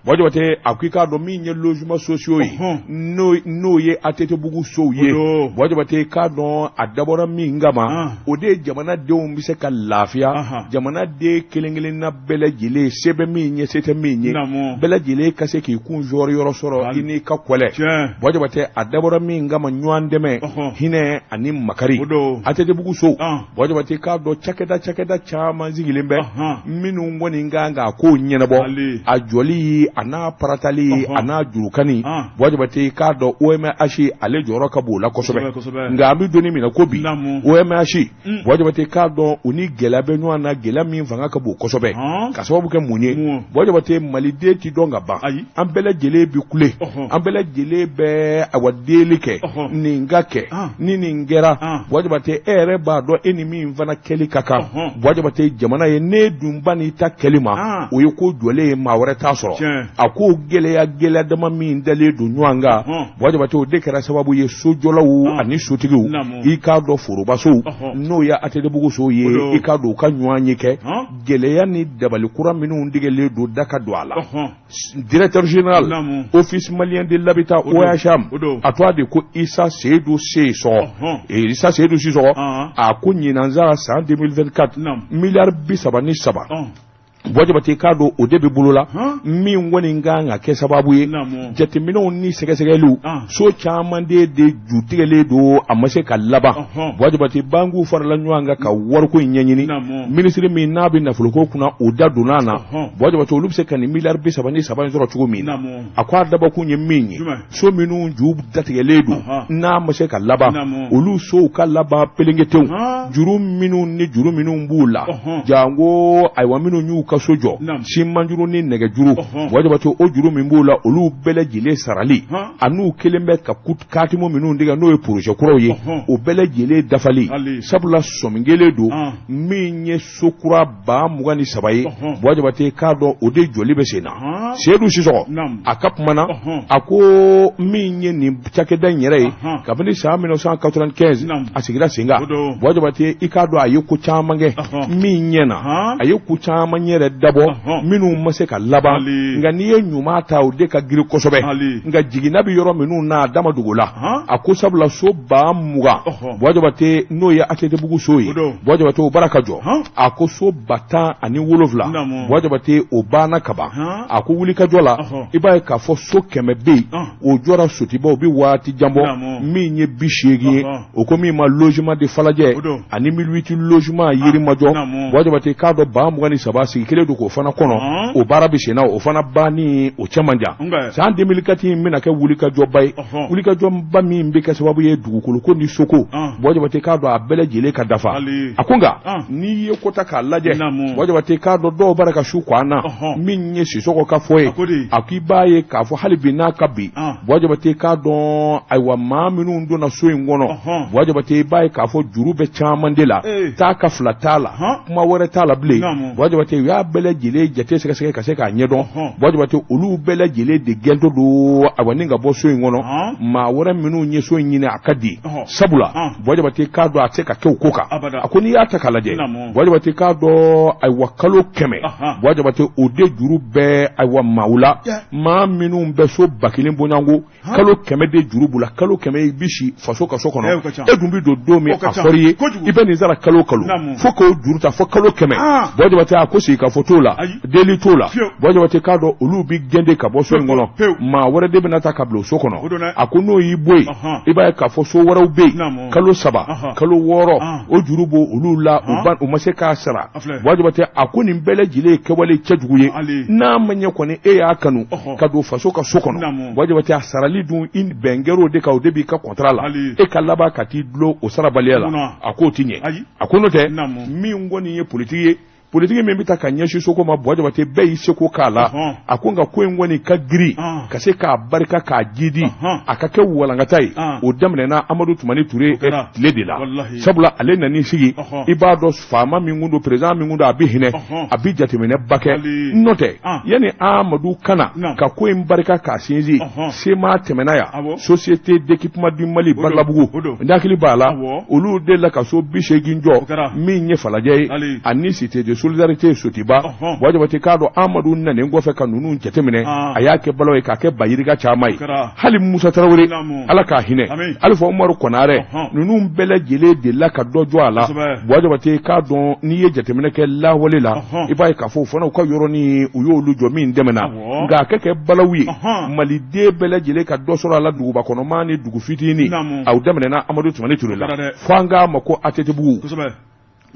Buwa Jabate a ko i k'a dɔn min ye logements sociaux ye n'o ye ATT-bugu sow ye Buwa Jabate k'a dɔn a dabɔra min kama o de ye jamanadenw bɛ se ka lafiya jamanaden kelen-kelenna bɛɛ lajɛlen se bɛ min ye se tɛ min ye bɛɛ lajɛlen ka se k'i kun jɔyɔrɔ yɔrɔ sɔrɔ i n'i ka kɔlɛ Buwa Jabate a dabɔra min kama ɲɔgɔn dɛmɛ hinɛ ani makari ATT-bugu so Buwa Jabate k'a dɔn cakɛda caman sigilen bɛ minnu kɔni kan k'a ko ɲɛnabɔ a jɔli a n'a paratali a n'a jurukani Buwa Jabate k'a dɔn OMH ale jɔyɔrɔ ka bon o la kosɛbɛ nka an bɛ don min na ko bi OMH Buwa Jabate k'a dɔn u ni gɛlɛya bɛ ɲɔgɔn na gɛlɛya min fanga ka bon kosɛbɛ ka sababu kɛ mun ye Buwa Jabate maliden tɛ dɔn ka ban an bɛɛ lajɛlen bɛ kule an bɛɛ lajɛlen bɛ awa deli kɛ nin ka kɛ ni nin kɛra Buwa Jabate e yɛrɛ b'a dɔn e ni min fana kɛli ka kan Buwa Jabate jamana ye n'e dun bann'i ta kɛli ma o ye ko jɔlen ye maa wɛrɛ t'a sɔrɔ a ko gɛlɛya gɛlɛya dama min dalen don ɲɔgɔn kan Buwa Jabate o de kɛra sababu ye sojɔlaw ani sotigiw i k'a dɔn forobasow n'o ye ATT-bugu sow ye i k'a dɔn u ka ɲɔgɔn ye kɛ gɛlɛya ni dabali kura minnu tigɛlen don da ka don a la directeur général office malien de l'habitat OHM a tɔgɔ de ko Isa Seyidu Sisɔgɔ Isa Seyidu Sisɔgɔ a ko ɲinan san 2024 miliyari 33 Buwa Jabate k'a dɔn o de bɛ bolo la min kɔni kan ka kɛ sababu ye jateminɛw ni sɛgɛsɛgɛliw so caman de ju tigɛlen don a ma se ka laban Buwa Jabate bankiw farala ɲɔgɔn kan ka wariko in ɲɛɲini minisiri min n'a bɛ nafoloko kunna o da donna a na Buwa Jabate olu bɛ se ka nin miliyari 33 in sɔrɔ cogo min na a ko a dabɔkun ye min ye so minnu ju datigɛlen don n'a ma se ka laban olu sow ka laban pelenketew juru minnu ni juru minnu b'u la janko ayiwa minnu y'u ka so jɔ simanjuru ni nɛgɛjuru Buwa Jabate o juru min b'u la olu bɛɛ lajɛlen sarali an'u kelen bɛ ka katimu minnu tigɛ n'o ye projet kuraw ye o bɛɛ lajɛlen dafali sabula sɔmi kɛlen don min ye so kura 23 ye Buwa Jabate k'a dɔn o de jɔli bɛ sen na Seyidu Sisɔgɔ a ka kuma na a ko min ye nin cakɛda in yɛrɛ ye kabini san 1995 a sigira sen kan Buwa Jabate i k'a dɔn a ye ko caman kɛ min ɲɛna a ye ko caman yɛrɛ wɛrɛ dabɔ minnu ma se ka laban nka n'i ye ɲuman ta o de ka girin kosɛbɛ nka jiginna bɛ yɔrɔ minnu na a dama dogo la a ko sabula so 20,000 Buwa Jabate n'o ye ATT-bugu so ye Buwa Jabate o bara ka jɔ a ko so 17,000 Buwa Jabate o banna kaban a ko wulikajɔ la i b'a ye k'a fɔ so 100 bɛ yen o jɔra Sotiba o bɛ waati jan bɔ min ye 80 ye o ko min ma logement de Falajɛ ani 1008 logement Yirimajɔ Buwa Jabate k'a dɔn 23,000 sigi kelen don k'o fana kɔnɔ o baara bɛ senna o fana banni o cɛ man jan san 2004 in bɛna kɛ wulikajɔba ye wulikajɔba min bɛ kɛ sababu ye dugukolo ko ni soko Buwa Jabate k'a dɔn a bɛɛ lajɛlen ka dafa a ko nka n'i ye ko ta k'a lajɛ Buwa Jabate k'a dɔn dɔw bara ka su ko an na min ye Sisɔkɔ ka fɔ ye a k'i b'a ye k'a fɔ hali bi n'a ka bi Buwa Jabate k'a dɔn ayiwa maa minnu donna so in kɔnɔ Buwa Jabate i b'a ye k'a fɔ juru bɛ caman de la taa ka fila t'a la kuma wɛrɛ t'a la bilen Buwa Jabate u y'a bɛɛ lajɛlen jate sɛgɛsɛgɛ ka se k'a ɲɛdɔn Buwa Jabate olu bɛɛ lajɛlen de gɛntɔ don ayiwa ni ka bɔ so in kɔnɔ maa wɛrɛ minnu ye so in ɲini a ka di sabula Buwa Jabate k'a dɔn a tɛ se ka kɛ o ko kan a ko n'i y'a ta k'a lajɛ Buwa Jabate k'a dɔn ayiwa kalo 100 Buwa Jabate o de juru bɛ ayiwa maaw la maa minnu bɛ so 1000 bɔɲɔgɔnko kalo 100 de juru b'u la kalo 100 i bɛ si faso ka so kɔnɔ e dun bɛ don don min a fɔr'i ye i bɛ nin sara kalo kalo fo k'o juru ta fo kalo 100 Buwa Jabate a ko sigi ka fɔ t'o la deli t'o la Buwa Jabate k'a dɔn olu bɛ gɛn de ka bɔ so in kɔnɔ maa wɛrɛ de bɛna ta ka bila o so kɔnɔ a ko n'o y'i bɔ yen i b'a ye k'a fɔ so wɛrɛw bɛ yen kalo 3 kalo 6 o juru b'o olu la u ma se k'a sara Buwa Jabate a ko nin bɛɛ lajɛlen ye kɛwale cɛjugu ye n'a ma ɲɛ kɔni e y'a kanu ka don faso ka so kɔnɔ Buwa Jabate a sarali dun i bɛn kɛr'o de kan o de b'i ka contrat la e ka laban ka t'i dulon o sarabaliya la a k'o ti ɲɛ a ko n'o tɛ min kɔni ye politiki ye politiki min bɛ taa ka ɲɛsin soko ma Buwa Jabate bɛɛ y'i seko k'a la a ko nka ko in kɔni ka girin ka se k'a barika k'a jidi a ka kɛ walankata ye o daminɛna Amadu Tumani Ture tile de la sabula ale nan'i sigi i b'a dɔn faama min kun don président min kun don a bɛ hinɛ a bɛ jateminɛba kɛ n'o tɛ yanni Amadu ka na ka ko in barika k'a sinsin SEMA tɛmɛna yan société d'équipement du Mali Badalabugu n hakili b'a la olu delila ka so 80 jɔ min ye Falajɛ ye ani cité de solidarité Sotiba Buwa Jabate k'a dɔn Amadu nanen kɔfɛ ka ninnu jateminɛ a y'a kɛ balo ye k'a kɛ bayirika caman ye hali Musa Tarawele Ala k'a hinɛ Alifa Umaru Konarɛ ninnu bɛɛ lajɛlen delila ka dɔ jɔ a la Buwa Jabate k'a dɔn n'i ye jateminɛ kɛ lawale la i b'a ye k'a fɔ o fana u ka yɔrɔnin u y'olu jɔ min dɛmɛna nka a ka kɛ balawu ye maliden bɛɛ lajɛlen ka dɔ sɔrɔ a la duguba kɔnɔmaa ni dugu fitinin aw daminɛna Amadu Tumani Ture la fo an k'a ma ko ATT-bugu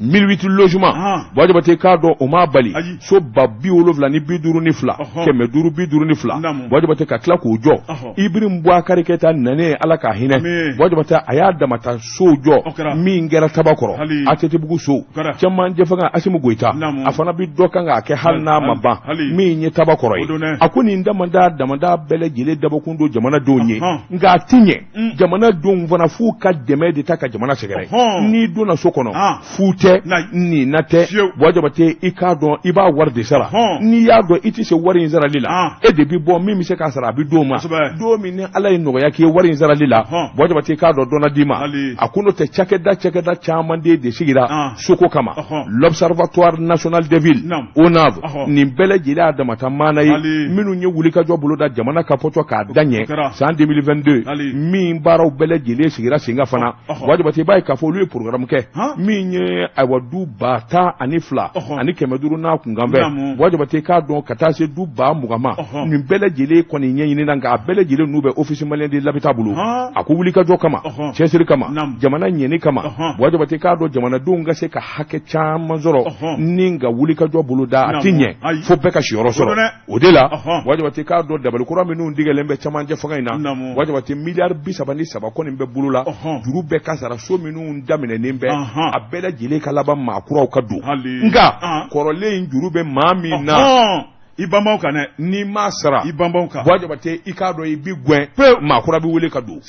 1008 logements Buwa Jabate k'a dɔn o m'a bali so 752 552 Buwa Jabate ka tila k'o jɔ Ibrahim Boubacar Keita nanen Ala k'a hinɛ Buwa Jabate a y'a damata sow jɔ min kɛra Tabakɔrɔ ATT-bugu so cɛmancɛ fanga Asimi Goyita a fana bɛ dɔ kan k'a kɛ hali n'a ma ban min ye Tabakɔrɔ ye a ko nin damada damada bɛɛ lajɛlen dabɔkun don jamanadenw ye nka a ti ɲɛ mm. jamanadenw fana f'u ka dɛmɛ de ta ka jamana sɛgɛrɛ n'i donna so kɔnɔ fu tɛ nina tɛ Buwa Jabate i k'a dɔn i b'a wari de sara n'i y'a dɔn i tɛ se wari in sarali la ah. e de bɛ bɔ min bɛ se k'a sara a bɛ d'o ma don min ni Ala ye nɔgɔya k'i ye wari in sarali la Buwa Jabate i k'a dɔn dɔ na d'i ma a ko n'o tɛ cakɛda cakɛda caman de sigira ah. soko kama l'observatoire national des villes ONAV nin bɛɛ lajɛlen y'a damata maana ye minnu ye wulikajɔ boloda jamana ka pɔtɔ k'a da ɲɛ san 2022 min baaraw bɛɛ lajɛlen sigira sen kan fana Buwa Jabate i b'a ye k'a fɔ olu ye programme kɛ min ye ayiwa du 12,5 n'a kunkanfɛ Buwa Jabate k'a dɔn ka taa se du 20,000 ma nin bɛɛ lajɛlen kɔni ɲɛɲinina nka a bɛɛ lajɛlen n'u bɛ office malien de l'habitat bolo a ko wulikajɔ kama cɛsiri kama jamana ɲɛni kama Buwa Jabate k'a dɔn jamanadenw ka se ka hakɛ caman sɔrɔ ni ka wulikajɔ boloda a ti ɲɛ fo bɛɛ ka siyɔrɔ sɔrɔ o de la Buwa Jabate k'a dɔn dabali kura minnu tigɛlen bɛ cɛmancɛ fanga in na Buwa Jabate miliyari 33 kɔni bɛ bolo la juru bɛɛ ka sara so minnu daminɛnen bɛ a bɛɛ lajɛlen ka laban maa kuraw ka don nka kɔrɔlen in juru bɛ maa min na i banbaw kan dɛ n'i m'a sara i banbaw kan Buwa Jabate i k'a dɔn i bi gɛn pewu maa kura bɛ wele ka don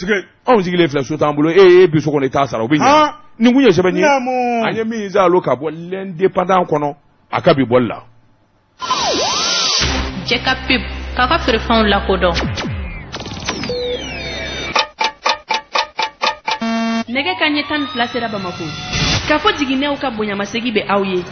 anw sigilen filɛ so t'an bolo e e bi so kɔnɔ i t'a sara o bɛ ɲɛ nin kun ye sɛbɛn ye an ye min zalo ka bɔ l'indépendant kɔnɔ a ka bi bɔli la Jɛ ka pub k'a ka feerefɛnw lakodɔn nɛgɛ ka ɲɛ 12 sera Bamako kafo jiginɛw ka bonyamasegin bɛ aw ye.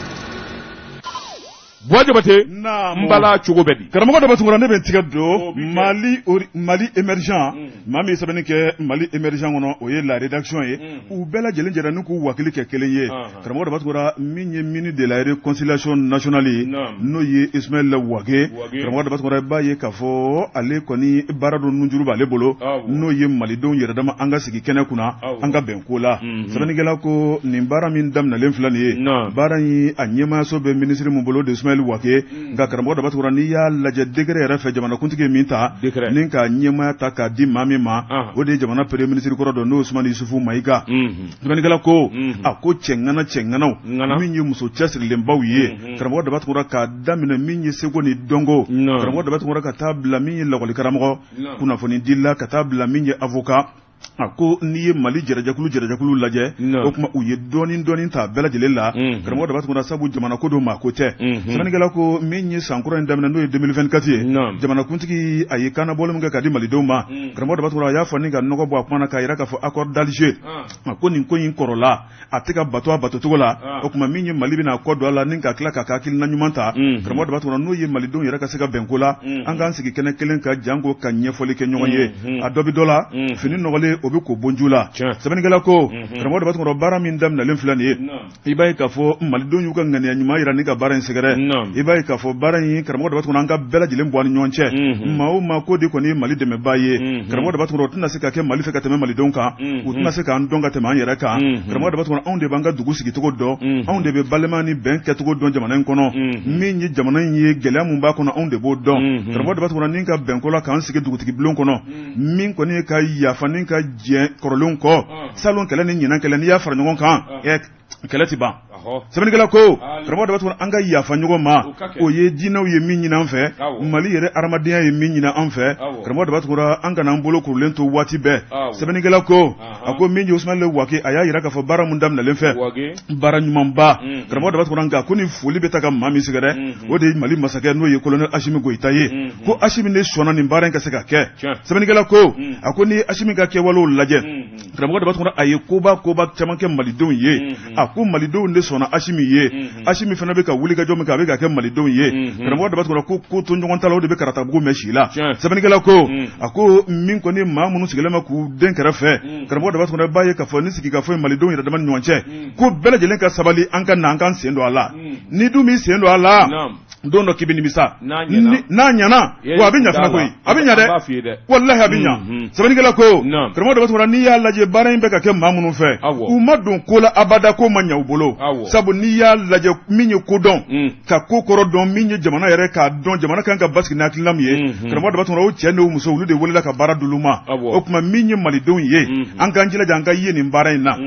Buwa Jabate n bala cogo bɛ di karamɔgɔ Daba Tunkara ne bɛ n tigɛ don Mali Mali émergent maa min ye sɛbɛnni kɛ Mali émergent kɔnɔ o ye la rédaction ye u bɛɛ lajɛlen jɛra ni k'u wakili kɛ kelen ye karamɔgɔ Daba Tunkara min ye ministre de la réconciliation nationale ye n'o ye Ismaël Wage karamɔgɔ Daba Tunkara i b'a ye k'a fɔ ale kɔni baara dɔ nunjuru b'ale bolo n'o ye malidenw yɛrɛ dama an ka sigi kɛnɛ kunna an ka bɛn ko la sɛbɛnnikɛla ko nin baara min daminɛlen filɛ nin ye baara in a ɲɛmaayaso bɛ minisiri min bolo de Ismaël Wage nka karamɔgɔ Daba Tunkara n'i y'a lajɛ décret yɛrɛ fɛ jamanakuntigi ye min ta ni ka ɲɛmaaya ta k'a di maa min ma o de ye jamana premier ministre kɔrɔ dɔ n'o Usumani Isufu Mayiga sɛbɛnnikɛla ko a ko cɛŋana cɛŋanaw min ye muso cɛsirilenbaw ye karamɔgɔ Daba Tunkara k'a daminɛ min ye seko ni dɔnko karamɔgɔ Daba Tunkara ka taa bila min ye lakɔlikaramɔgɔ kunnafonidila ka taa bila min ye avocat a ko n'i ye mali jɛrɛjɛkulu jɛrɛjɛkulu lajɛ o tuma u ye dɔɔnin dɔɔnin ta bɛɛ lajɛlen la karamɔgɔ Daba Tunkara sabu jamana ko don maa ko tɛ sɛbɛnnikɛla ko min ye san kura in daminɛ n'o ye 2024 ye jamanakuntigi a ye kannabɔli min kɛ ka di malidenw ma karamɔgɔ Daba Tunkara a y'a fɔ ni ka nɔgɔ bɔ a kuma na k'a jira k'a fɔ accord d'Alger a ko nin ko in kɔrɔla a tɛ ka bato a batocogo la o tuma min ye mali bɛna kɔ don a la ni ka tila k'a ka hakilina ɲuman ta karamɔgɔ Daba Tunkara n'o ye malidenw yɛrɛ ka se ka bɛn ko la an k'an sigi kɛnɛ kelen kan janko ka ɲɛfɔli kɛ ɲɔgɔn ye a dɔ bɛ dɔ la fini nɔgɔlen o bɛ ko bonju la sɛbɛnnikɛla ko karamɔgɔ Daba Tunkara baara min daminɛlen filɛ nin ye i b'a ye k'a fɔ malidenw y'u ka ŋaniya ɲuman jira ni ka baara in sɛgɛrɛ i b'a ye k'a fɔ baara in karamɔgɔ Daba Tunkara an ka bɛɛ lajɛlen bɔ an ni ɲɔgɔn cɛ maa o maa ko de kɔni ye mali dɛmɛbaa ye karamɔgɔ Daba Tunkara o tɛna se ka kɛ mali fɛ ka tɛmɛ malidenw kan u tɛna se k'an dɔn ka tɛmɛ an yɛrɛ kan karamɔgɔ Daba Tunkara anw de b'an ka dugu sigicogo dɔn anw de bɛ balima ni bɛn kɛcogo dɔn jamana in kɔnɔ min ye jamana in ye gɛlɛya min b'a kɔnɔ anw de b'o dɔn karamɔgɔ Daba Tunkara ni ka bɛnko la k'an sigi dugutigi bulon kɔnɔ min kɔni ye ka yafa ni ka jɛ kɔrɔlenw kɔ salon kɛlɛ ni ɲinan kɛlɛ n'i y'a fara ɲɔgɔn kan kɛlɛ tɛ ban sɛbɛnnikɛla ko karamɔgɔ Daba Tunkara an ka yafa ɲɔgɔn ma o ye diinɛw ye min ɲini an fɛ mali yɛrɛ adamadenya ye min ɲini an fɛ karamɔgɔ Daba Tunkara an kana an bolo kurulen to waati bɛɛ sɛbɛnnikɛla ko a ko min ye Usumani Wage a y'a jira k'a fɔ baara min daminɛlen fɛ baara ɲumanba karamɔgɔ Daba Tunkara nka ko ni foli bɛ taa ka maa min sɛgɛrɛ o de ye mali masakɛ n'o ye colonel Asimi Goyita ye ko Asimi de sɔnna nin baara in ka se ka kɛ sɛbɛnnikɛla ko a ko n'i ye Asimi ka kɛwalew lajɛ karamɔgɔ Daba Tunkara a ye koba koba caman kɛ malidenw ye a ko malidenw de sɔnna Asimi ye Asimi fana bɛ ka wulikajɔ min kɛ a bɛ ka kɛ malidenw ye karamɔgɔ Daba Tunkara ko ko to ɲɔgɔn ta la o de bɛ karatabugu mɛn si la sɛbɛnnikɛla ko a ko min kɔni maa minnu sigilen bɛ k'u den kɛrɛfɛ karamɔgɔ Daba Tunkara b'a ye k'a fɔ ni sigikafɔ ye malidenw yɛrɛ dama ni ɲɔgɔn cɛ ko bɛɛ lajɛlen ka sabali an ka na an k'an sen don a la ni dun m'i sen don a la don dɔ k'i bɛ nimisa n'a ɲɛna wa a bɛ ɲa fana koyi a bɛ ɲa dɛ walahi a bɛ ɲa sɛbɛnnikɛla ko karamɔgɔ Daba Tunkara n'i y'a lajɛ baara in bɛ ka kɛ maa minnu fɛ u ma don ko la abada ko ma ɲa u bolo sabu n'i y'a lajɛ min ye ko dɔn ka ko kɔrɔ dɔn min ye jamana yɛrɛ k'a dɔn jamana kan ka basigi ni hakilina min ye karamɔgɔ Daba Tunkara o cɛ n'o muso olu de welela ka baara d'olu ma o tuma min ye malidenw ye an k'an jilaja an ka ye nin baara in na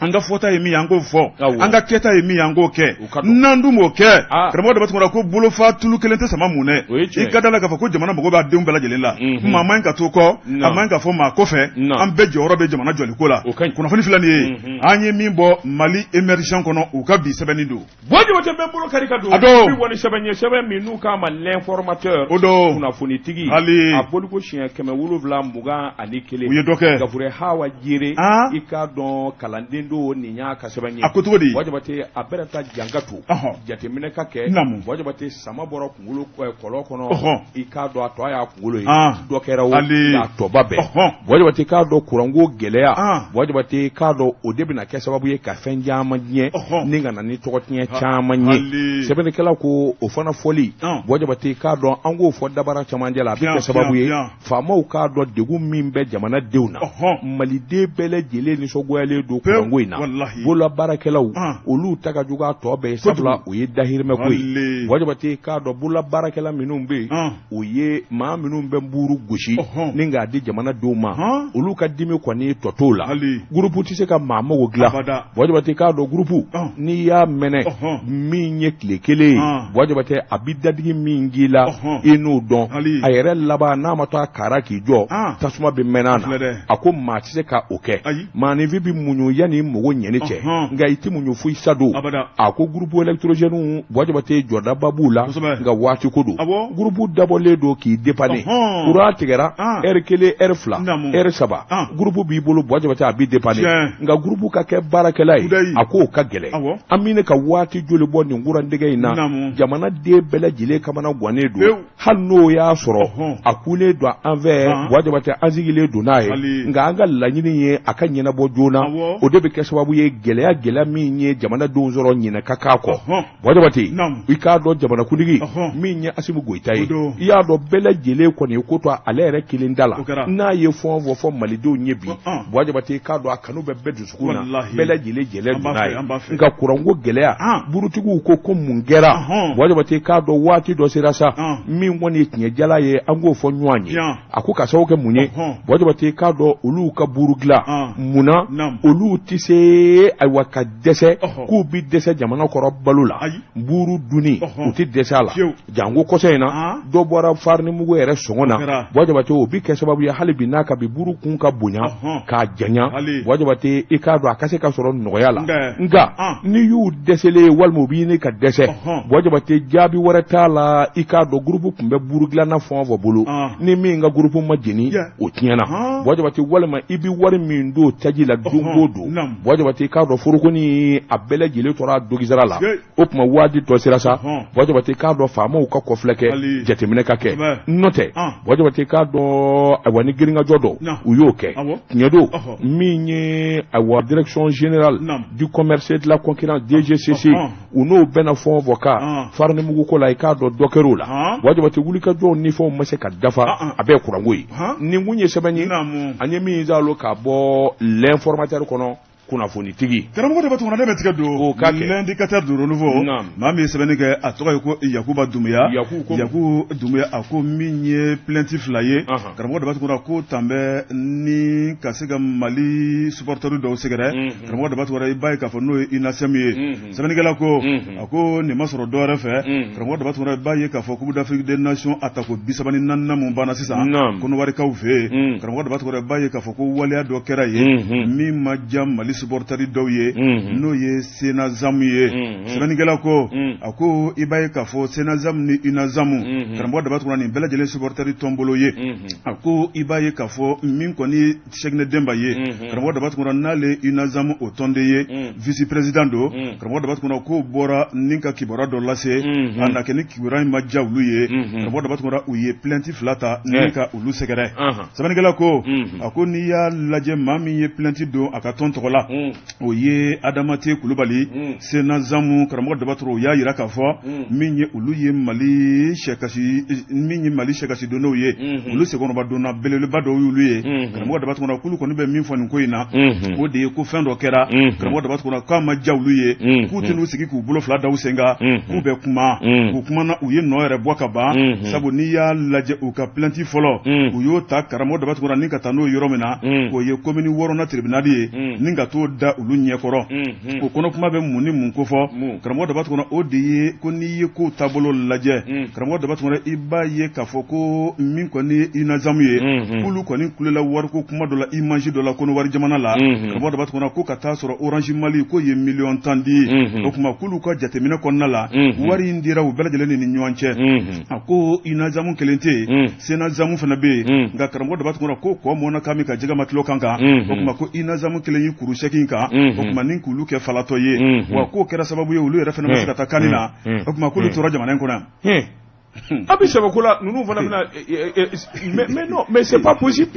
an ka fɔta ye min ye an k'o fɔ an ka kɛta ye min ye an k'o kɛ n'an dun m'o kɛ ah. karamɔgɔ Daba Tunkara ko bolofa tulu kelen tɛ sama mun dɛ i ka da la k'a fɔ ko jamana mago b'a denw bɛɛ lajɛlen la mhm. maa man ka to kɔ a man ka fɔ maa kɔfɛ an bɛɛ jɔyɔrɔ bɛ jamana jɔliko la kunnafoni filɛ nin ye mhm. an ye min bɔ Mali émergent kɔnɔ u ka bi sɛbɛnni don Buwa Jabate bɛ bolo kari ka don a don bi wali sɛbɛn ye sɛbɛn min n'u k'a ma l'informateur o don kunnafonitigi hali a boliko siɲɛ 721 u ye dɔ kɛ Gafure Hawa Jere i k'a dɔn kalanden don nin y'a ka sɛbɛn ye a ko cogo di Buwa Jabate a bɛna taa janka to jateminɛ ka kɛ Buwa Jabate sama bɔra kunkolo kɔlɔn kɔnɔ i k'a dɔn a tɔ y'a kunkolo ye dɔ kɛra o a tɔba bɛɛ Buwa Jabate k'a dɔn kuranko gɛlɛya Buwa Jabate k'a dɔn o de bɛna kɛ sababu ye ka fɛn caman tiɲɛ ni ka na ni tɔgɔ tiɲɛ caman ye sɛbɛnnikɛla ko o fana fɔli Buwa Jabate k'a dɔn an k'o fɔ dabara camancɛ la a bɛ kɛ sababu ye faamaw k'a dɔn degun min bɛ jamanadenw na maliden bɛɛ lajɛlen nisɔngoyalen don kuranko in na bololabaarakɛlaw olu ta ka jugu a tɔ bɛɛ ye sabula o ye dahirimɛ ko ye Buwa Jabate k'a dɔn bololabaarakɛla minnu bɛ yen o ye maa minnu bɛ nbuuru gosi ni k'a di jamanadenw ma olu ka dimi kɔni tɔ t'o la gurupu tɛ se ka maa mago dilan Buwa Jabate k'a dɔn gurupu n'i y'a mɛnɛ min ye tile kelen ye Buwa Jabate a bɛ dadigi min k'i la i n'o dɔn a yɛrɛ laban n'a ma taa kara k'i jɔ tasuma bɛ mɛnɛ a na a ko maa tɛ se ka o kɛ maaninfin bɛ muɲu yanni i mago ɲɛni cɛ nka i tɛ muɲu fo i sa don a ko groupe électrogène Buwa Jabate jɔdaba b'u b'u la nka waati ko don gurupu dabɔlen don k'i dépanner kuran tigɛra ɛri kelen ɛri fila ɛri saba gurupu b'i bolo Buwa Jabate a b'i dépanner nka gurupu ka kɛ baarakɛla ye a k'o ka gɛlɛn an bɛ ka waati joli bɔ nin kurantigɛ in na jamanaden bɛɛ lajɛlen kamana gannen don hali n'o y'a sɔrɔ a kulen don an fɛ Buwa Jabate an sigilen don n'a ye nka an ka laɲini ye a ka ɲɛnabɔ joona o de bɛ kɛ sababu ye gɛlɛya gɛlɛya min ye jamanadenw sɔrɔ ɲinɛ ka k'a kɔ Buwa Jabate i k'a dɔn jamanakuntigi min ye Asimi Goyita ye i y'a dɔn bɛɛ lajɛlen kɔni ye ko to ale yɛrɛ kelen da la n'a ye fɛn o fɛn fɔ malidenw ye bi Buwa Jabate i k'a dɔn a kanu bɛ bɛɛ dusukun na bɛɛ lajɛlen jɛlen don n'a ye nka kuranko gɛlɛya burutigiw ko ko mun kɛra Buwa Jabate i k'a dɔn waati dɔ sera sa min kɔni ye tiɲɛ jala ye an k'o fɔ ɲɔgɔn ye a ko ka sababu kɛ mun ye Buwa Jabate i k'a dɔn olu ka buru dilan munna olu tɛ se ayiwa ka dɛsɛ k'u bɛ dɛsɛ jamana kɔrɔ balo la buru dunni u tɛ dɛsɛ a la janko kɔsa in na dɔ bɔra farinimugu yɛrɛ sɔngɔ na Buwa Jabate o bɛ kɛ sababu ye hali bi n'a ka bi buru kun ka bonya k'a janya Buwa Jabate i k'a dɔn a ka se ka sɔrɔ nɔgɔya la nka n'i y'u dɛsɛlen ye walima u bɛ ɲini ka dɛsɛ Buwa Jabate jaabi wɛrɛ t'a la i k'a dɔn gurupu tun bɛ buru dilanna fɛn o fɛn bolo ni min ka gurupu ma jeni o tiɲɛna Buwa Jabate walima i bɛ wari min don taji la don o don Buwa Jabate i k'a dɔn forokoni a bɛɛ lajɛlen tora dogisara la o tuma waati dɔ sera sa Buwa Jabate i k'a dɔn faamaw ka kɔfilɛ kɛ jateminɛ ka kɛ n'o tɛ Buwa Jabate i k'a dɔn ayiwa ni girinkajɔ dɔ u y'o kɛ tiɲɛ don min ye ayiwa direction générale du commerce et de la concurrence DGCC u n'o bɛnna fɛn o fɛn kan farinimugu ko la i k'a dɔn dɔ kɛr'o la Buwa Jabate wulikajɔw ni fɛnw ma se ka dafa a bɛɛ kuranko ye nin kun ye sɛbɛn ye an ye min zalo ka bɔ l'informateur kɔnɔ kunnafonitigi karamɔgɔ Daba Tunkara ne bɛ tigɛ don o ka kɛ l'indicateur du renouveau maa min ye sɛbɛnni kɛ a tɔgɔ ye ko Yakuba Dunbuya Yaku Dunbuya a ko min ye plainte fila ye karamɔgɔ Daba Tunkara ko tan bɛ ni ka se ka Mali supporter dɔw sɛgɛrɛ karamɔgɔ Daba Tunkara i b'a ye k'a fɔ n'o ye UNASEM ye sɛbɛnnikɛla ko a ko nin ma sɔrɔ dɔwɛrɛ fɛ karamɔgɔ Daba Tunkara i b'a ye k'a fɔ Coupe d'Afrique des Nations a tako 34nan mun banna sisan Kɔnɔwarikaw fɛ yen karamɔgɔ Daba Tunkara i b'a ye k'a fɔ ko waleya dɔ kɛra yen min ma diya Mali supporter dɔw ye n'o ye SENAZAM ye sɛbɛnnikɛla ko a ko i b'a ye k'a fɔ SENAZAM ni UNAZAM karamɔgɔ Daba Tunkara nin bɛɛ lajɛlen supporter tɔnbolo ye a ko i b'a ye k'a fɔ min kɔni Sɛkinɛ Denba ye karamɔgɔ Daba Tunkara n'ale UNAZAM o tɔnden ye vice président don karamɔgɔ Daba Tunkara k'o bɔra ni ka kibaruya dɔ lase a na kɛ ni kibaruya in ma diya olu ye karamɔgɔ Daba Tunkara u ye plainte fila ta ni ka olu sɛgɛrɛ sɛbɛnnikɛla ko a ko n'i y'a lajɛ maa min ye plainte don a ka tɔn tɔgɔ la o ye Adama T Kulubali SENAZAM karamɔgɔ Daba Tunkara u y'a jira k'a fɔ min ye olu ye Mali min ye Mali sɛkasidonnaw ye olu senkɔrɔmadonna belebeleba dɔw y'olu ye karamɔgɔ Daba Tunkara k'olu kɔni bɛ min fɔ nin ko in na o de ye ko fɛn dɔ kɛra karamɔgɔ Daba Tunkara k'a ma diya olu ye k'u tɛn'u sigi k'u bolo fila da u sen kan k'u bɛ kuma u kumana u ye nɔ yɛrɛ bɔ ka ban sabu n'i y'a lajɛ u ka plainte fɔlɔ u y'o ta karamɔgɔ Daba Tunkara ni ka taa n'o yɔrɔ min na o ye commune wɔɔrɔnan tribunal ye ni ka t'o da olu ɲɛkɔrɔ o kɔnɔ kuma bɛ mun ni mun kofɔ karamɔgɔ Daba Tunkara o de ye ko n'i ye kow taabolo lajɛ karamɔgɔ Daba Tunkara i b'a ye k'a fɔ ko min kɔni ye UNAZAM ye k'olu kɔni kulela wariko kuma dɔ la image dɔ la Kɔnɔwari jamana la karamɔgɔ Daba Tunkara ko ka taa sɔrɔ Orange Mali k'o ye miliyɔn 10 di o tuma k'olu ka jateminɛ kɔnɔna la wari in dira u bɛɛ lajɛlen ni ɲɔgɔn cɛ a ko UNAZAM kelen tɛ yen SENAZAM fana bɛ yen nka karamɔgɔ Daba Tunkara ko kɔ mɔnna ka min ka jɛgɛ ma tulo kan kan o tuma ko UNAZAM kelen y'i kuru sɛki in kan o tuma ni k'olu kɛ falatɔ ye wa k'o kɛra sababu ye olu yɛrɛ fana ma se ka taa CAN na o tuma k'olu tora jamana in kɔnɔ yan. A bɛ sɛbɛ ko la ninnu fana bɛna mais non mais c'est pas possible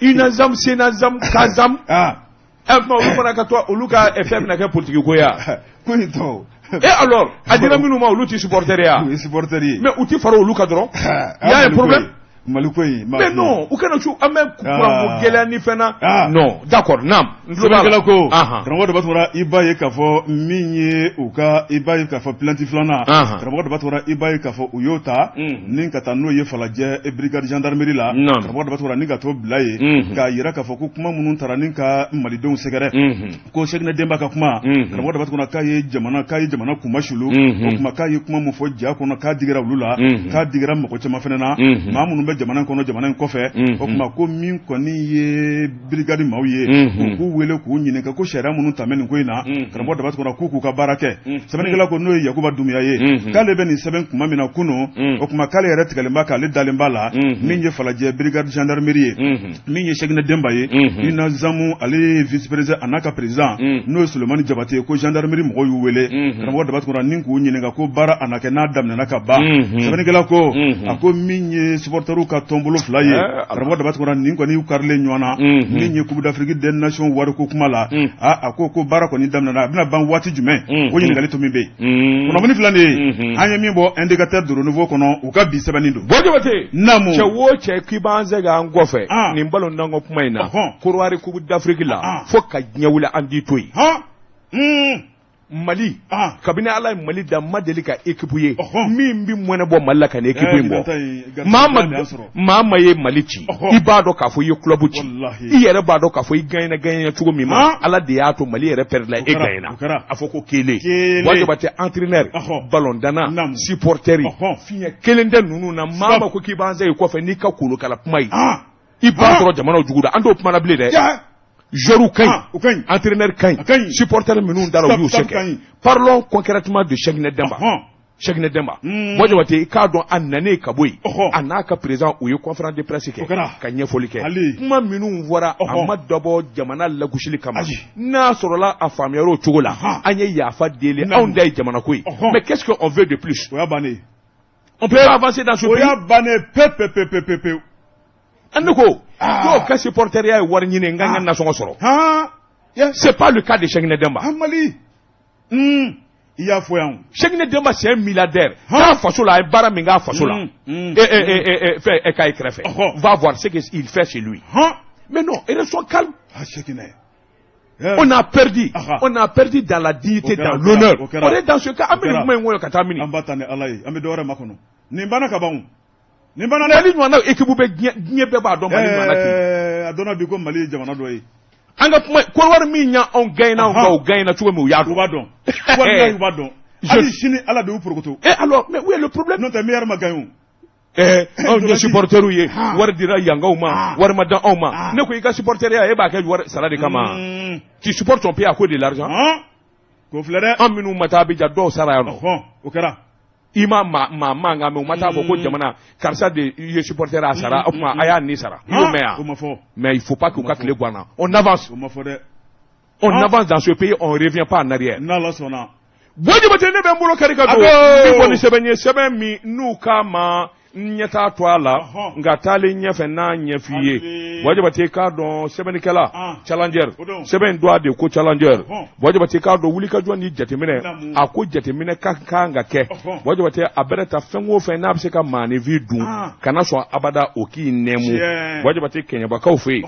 UNAZAM SENAZAM KAZAM olu fana ka to olu ka fɛn bɛna kɛ politique ko ye wa? Ko in tɔ. Et alors a dira minnu ma olu tɛ supporter ye wa? U ye supporter ye. Mais u tɛ fara olu kan dɔrɔn. Il y a un problème. Mali ko in. Mais non u kana su an bɛ kuranko gɛlɛya ni fɛn na. Non d'accord naam. Sɛbɛnnikɛla ko karamɔgɔ Daba Tunkara i b'a ye k'a fɔ min ye u ka i b'a ye k'a fɔ plainte filanan karamɔgɔ Daba Tunkara i b'a ye k'a fɔ u y'o ta ni ka taa n'o ye Falajɛ brigade gendarmerie la karamɔgɔ Daba Tunkara ni ka t'o bila yen k'a jira k'a fɔ ko kuma minnu taara ni ka malidenw sɛgɛrɛ ko Sɛkinɛ Denba ka kuma karamɔgɔ Daba Tunkara k'a ye jamana k'a ye jamana kunmasulu o tuma k'a ye kuma min fɔ ja kɔnɔ k'a digira olu la k'a digira mɔgɔ caman fana na maa minnu bɛ bɛ jamana in kɔnɔ, jamana in kɔfɛ. O tuma ko min kɔni ye brigade maaw ye, u k'u wele k'u ɲininka ko sariya minnu talen nin ko in na, karamɔgɔ Daba Tunkara, k'u k'u ka baara kɛ. Sɛbɛnnikɛla ko n'o ye Yakuba Dunbiya ye, k'ale bɛ nin sɛbɛn kuma min na kunun, o tuma k'ale yɛrɛ tigɛlen b'a kan, ale dalen b'a la. Min ye Falajɛ brigade gendarmerie ye, min ye Sɛkinɛ Denba ye, UNAZAM, ale ye vice président, a n'a ka président n'o ye Solomani Jabate ye, ko gendarmerie mɔgɔw y'u wele, karamɔgɔ Daba Tunkara, ni k'u ɲininka ko baara a na kɛ n'a daminɛna ka ban. Sɛbɛnnikɛla ko a ko min ye supporterw ka tɔnbolo fila ye, karamɔgɔ Daba Tunkara, nin kɔni y'u karilen ɲɔgɔn na. Min ye Coupe d'Afrique des Nations wariko kuma la, a ko baara kɔni daminɛna, a bɛna ban waati jumɛn? O ɲininkali to min bɛ yen, kunnafoni filɛ nin ye, an ye min bɔ Indicateur du Renouveau kɔnɔ, u ka bi sɛbɛnni don. Buwa Jabate, naamu. Cɛ o cɛ k'i b'an sɛgɛn an kɔfɛ nin balontanko kuma in na, Korowari Coupe d'Afrique la, fo ka diɲɛ wuli, an t'i to yen. Mali, kabini Ala ye Mali da, ma deli ka équipe ye min bɛ mɔnɛ bɔ Mali la ka nin équipe in bɔ. Maa ma ye Mali ci, i b'a dɔn k'a fɔ i ye club ci, i yɛrɛ b'a dɔn k'a fɔ i gagnena gagnena cogo min ma, Ala de y'a to Mali yɛrɛ perdre la, e gagnena. A fɔ ko kelen, Buwa Jabate, entraîneur, ballontanna, supporter, fiɲɛ kelen tɛ ninnu na. Maa ma ko k'i b'an sɛgɛn kɔfɛ n'i ka kolokala kuma ye, i b'a sɔrɔ jamanaw jugu da, an t'o kuma na bilen dɛ. Joueurs ka ɲi, entraîneur ka ɲi, supporter minnu dara, u y'u se kɛ. Parlons concrètement de Cheickna Demba. Cheickna Demba, Buwa Jabate, i k'a dɔn a nanen ka bɔ yen, a n'a ka président, u ye conférence de presse kɛ ka ɲɛfɔli kɛ. Kuma minnu fɔra, a ma dabɔ jamana lagosili kama. N'a sɔrɔla a faamuyara o cogo la, an ye yafa deli, anw da ye jamana ko ye. Mais qu'est-ce qu'on veut de plus? O y'a bannen. On peut avancer dans ce pays? O y'a bannen pe pe pe pe pe pewu. An ne ko dɔw ka supporteriya ye wari ɲini, n ka n ka nasɔngɔ sɔrɔ. C'est pas le cas de Cheickna Demba. Mali, i y'a fɔ yan. Cheickna Demba, c'est un milliardaire. K'a faso la, a ye baara min k'a faso la, fɛn k'a ye kɛrɛfɛ, va voir ce qu'il fait chez lui. Mais non, restons calmes. Ah, Cheickna. On a perdu. On a perdu dans la dignité, dans l'honneur. On est dans ce cas. An bɛ nin kuma in wɔyɔ ka taa mini? An b'a ta ni Ala ye, an bɛ dɔ wɛrɛ makɔnɔ. Nin banna ka ban o. Nin banna dɛ. Mali ɲɔgɔnna équipe bɛ diɲɛ, diɲɛ bɛɛ b'a dɔn Mali ɲɔgɔnna tɛ yen. A dɔnna bi ko Mali ye jamana dɔ ye. An ka kuma, Kɔrɔwari min y'anw gagné, anw ka o gagné cogo min, u y'a dɔn. U b'a dɔn. Walahi, u b'a dɔn. Hali sini Ala de y'u porokoto. Eh alors, mais où est le problème? N'o tɛ meilleur ma gagné o. Anw ye supporteriw ye, wari dira yankaw ma, wari ma di anw ma. Ne ko i ka supporteriya, e b'a kɛ wari sara de kama? Tu supportes ton pays à cause de l'argent? K'o filɛ dɛ. An minnu ma taa Abidjan, dɔw sara yan nɔ. O kɛra. I ma maa maa mankan mɛn, u ma taa fɔ ko jamana karisa de ye supporter, a sara, o tuma a y'a ni sara. I y'o mɛn yan? O ma fɔ. Mais il faut pas k'u ka tile gan na. On avance. O ma fɔ dɛ. On avance dans ce pays, on revient pas en arrière. N'Ala sɔnna. Buwa Jabate, ne bɛ n bolo kari ka don min bɔ ni sɛbɛn ye, sɛbɛn min n'u k'a ma n ɲɛ t'a to a la, nka taalen ɲɛfɛ n'a ɲɛf'i ye. Buwa Jabate, k'a dɔn sɛbɛnnikɛla Challenger, sɛbɛn in don a de ko Challenger. Buwa Jabate, k'a dɔn wulikajɔ ni jateminɛ, a ko jateminɛ ka kan ka kɛ. Buwa Jabate, a bɛrɛ ta fɛn o fɛn n'a bɛ se ka maaninfin dun, kana sɔn abada o k'i nɛmu. Buwa Jabate, Kɛɲɛbakaw fɛ yen,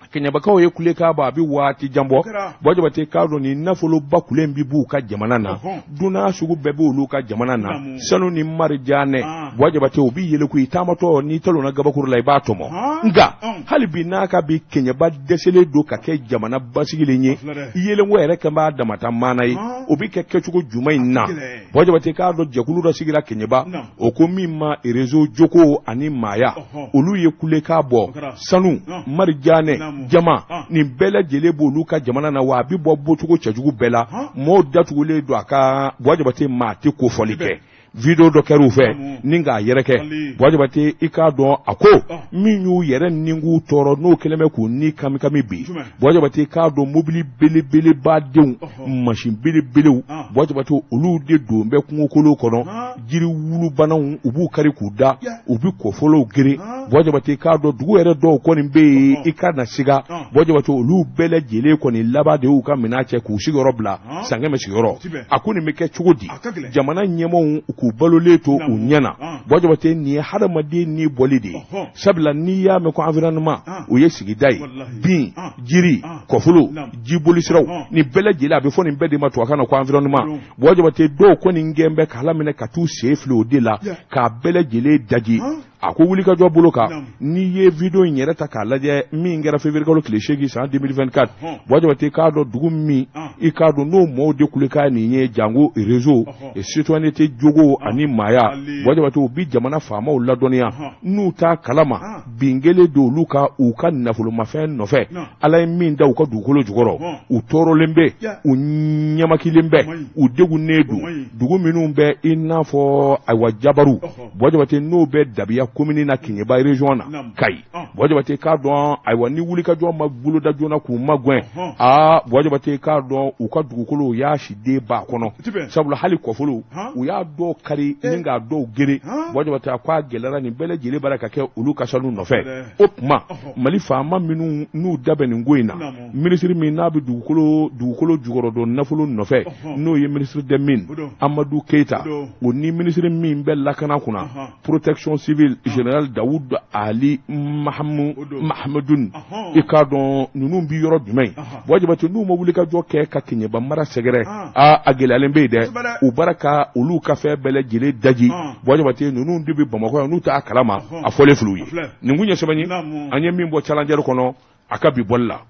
Kɛɲɛbakaw ye kule k'a bɔ, a bɛ waati jan bɔ. Buwa Jabate, k'a dɔn ni nafoloba kulen bi b'u ka jamana na, dunan sugu bɛɛ b'olu ka jamana na, sanu ni marijanɛ. Buwa Jabate, u bɛ yɛlɛku i taamatɔ, n'i talonna gabakuru la, i b'a tɔmɔ. Nka hali bi n'a ka bi, Kɛɲɛba dɛsɛlen don ka kɛ jamana basigilen ye, yelenko yɛrɛ kɛ b'a damata maana ye. O bɛ kɛ kɛcogo jumɛn in na? Buwa Jabate, k'a dɔn jɛkulu dɔ sigira Kɛɲɛba, o ko min ma réseau joko ani maaya, olu ye kule k'a bɔ, sanu, marijanɛ, jama, nin bɛɛ lajɛlen b'olu ka jamana na, wa a bɛ bɔ bɔcogo cɛjugu bɛɛ la, mɔɔw datugulen don a kan. Buwa Jabate, maa tɛ kofɔli kɛ. Video dɔ kɛra u fɛ ni k'a yɛrɛkɛ. Buwa Jabate, i k'a dɔn a ko min y'u yɛrɛ ni k'u tɔɔrɔ, n'o kɛlen bɛ k'u ni kamikami bi. Buwa Jabate, k'a dɔn mobili belebeleba denw, masin belebelew, Buwa Jabate, olu de don bɛ kungokolo kɔnɔ, jiri wulubanaw u b'u kari k'u da, u bɛ kɔfɔlɔw gere. Buwa Jabate, k'a dɔn dugu yɛrɛ dɔw kɔni bɛ yen, i ka na siga. Buwa Jabate, olu bɛɛ lajɛlen kɔni laban de y'u ka minɛn cɛ k'u sigiyɔrɔ bila Sankɛmɛ sigiyɔrɔ. A ko nin bɛ kɛ cogo di? Jamana ɲɛmaaw k'u balolen to u ɲɛ na. Buwa Jabate, nin ye hadamaden ni bɔli de ye, sabula n'i y'a mɛn ko environnement, o ye sigida ye, bin, jiri, kɔfolo, jibolisiraw, nin bɛɛ lajɛlen, a bɛ fɔ nin bɛɛ de ma tubabukan na ko environnement. Buwa Jabate, dɔw kɔni gɛn bɛ k'a laminɛ ka t'u sen fili o de la k'a bɛɛ lajɛlen daji. A ko wulikajɔ bolo kan, n'i ye video in yɛrɛ ta k'a lajɛ min kɛra février kalo tile 8 san 2024, Buwa Jabate k'a dɔn dugu min i k'a dɔn n'o maaw de kulekan nin ye janko réseau et citoyenneté jogo ani maaya. Buwa Jabate, u bi jamana faamaw ladɔnniya n'u t'a kalama bin kɛlen don olu kan u ka nafolomafɛn nɔfɛ. Ala ye min da u ka dugukolo jukɔrɔ, u tɔɔrɔlen bɛ, u ɲamakilen bɛ, u degunnen don. Dugu minnu bɛ i n'a fɔ ayiwa Jabaru, Buwa Jabate, n'o bɛ Dabiya komini na Keɲeba région na Kayi. Buwa Jabate k'a dɔn ayiwa ni wulikajɔ ma boloda joona k'u magɛn, aa Buwa Jabate k'a dɔn u ka dugukolo u y'a siden b'a kɔnɔ, sabula hali kɔfolo u y'a dɔw kari ni k'a dɔw gere. Buwa Jabate a ko a gɛlɛyara, nin bɛɛ lajɛlen bara ka kɛ olu ka sanu nɔfɛ. O tuma Mali faama minnu n'u da bɛ nin ko in na, minisiri min n'a bɛ dugukolo jukɔrɔdon nafolo nɔfɛ, n'o ye ministre des mines Amadu Keyita, o ni minisiri min bɛ lakana kunna, protection civile, général Dawud Ali Mahamadun, i k'a dɔn ninnu bɛ yɔrɔ jumɛn? Buwa Jabate, n'u ma wuli ka jɔ kɛ ka Keɲeba mara sɛgɛrɛ, aa a gɛlɛyalen bɛ yen dɛ. U bara ka olu ka fɛn bɛɛ lajɛlen daji. Buwa Jabate, ninnu de bɛ Bamakɔ yan, n'u t'a kalama, a fɔlen filɛ u ye. Nin kun ye sɛbɛn ye an ye min bɔ Challenger kɔnɔ a ka bi bɔli la.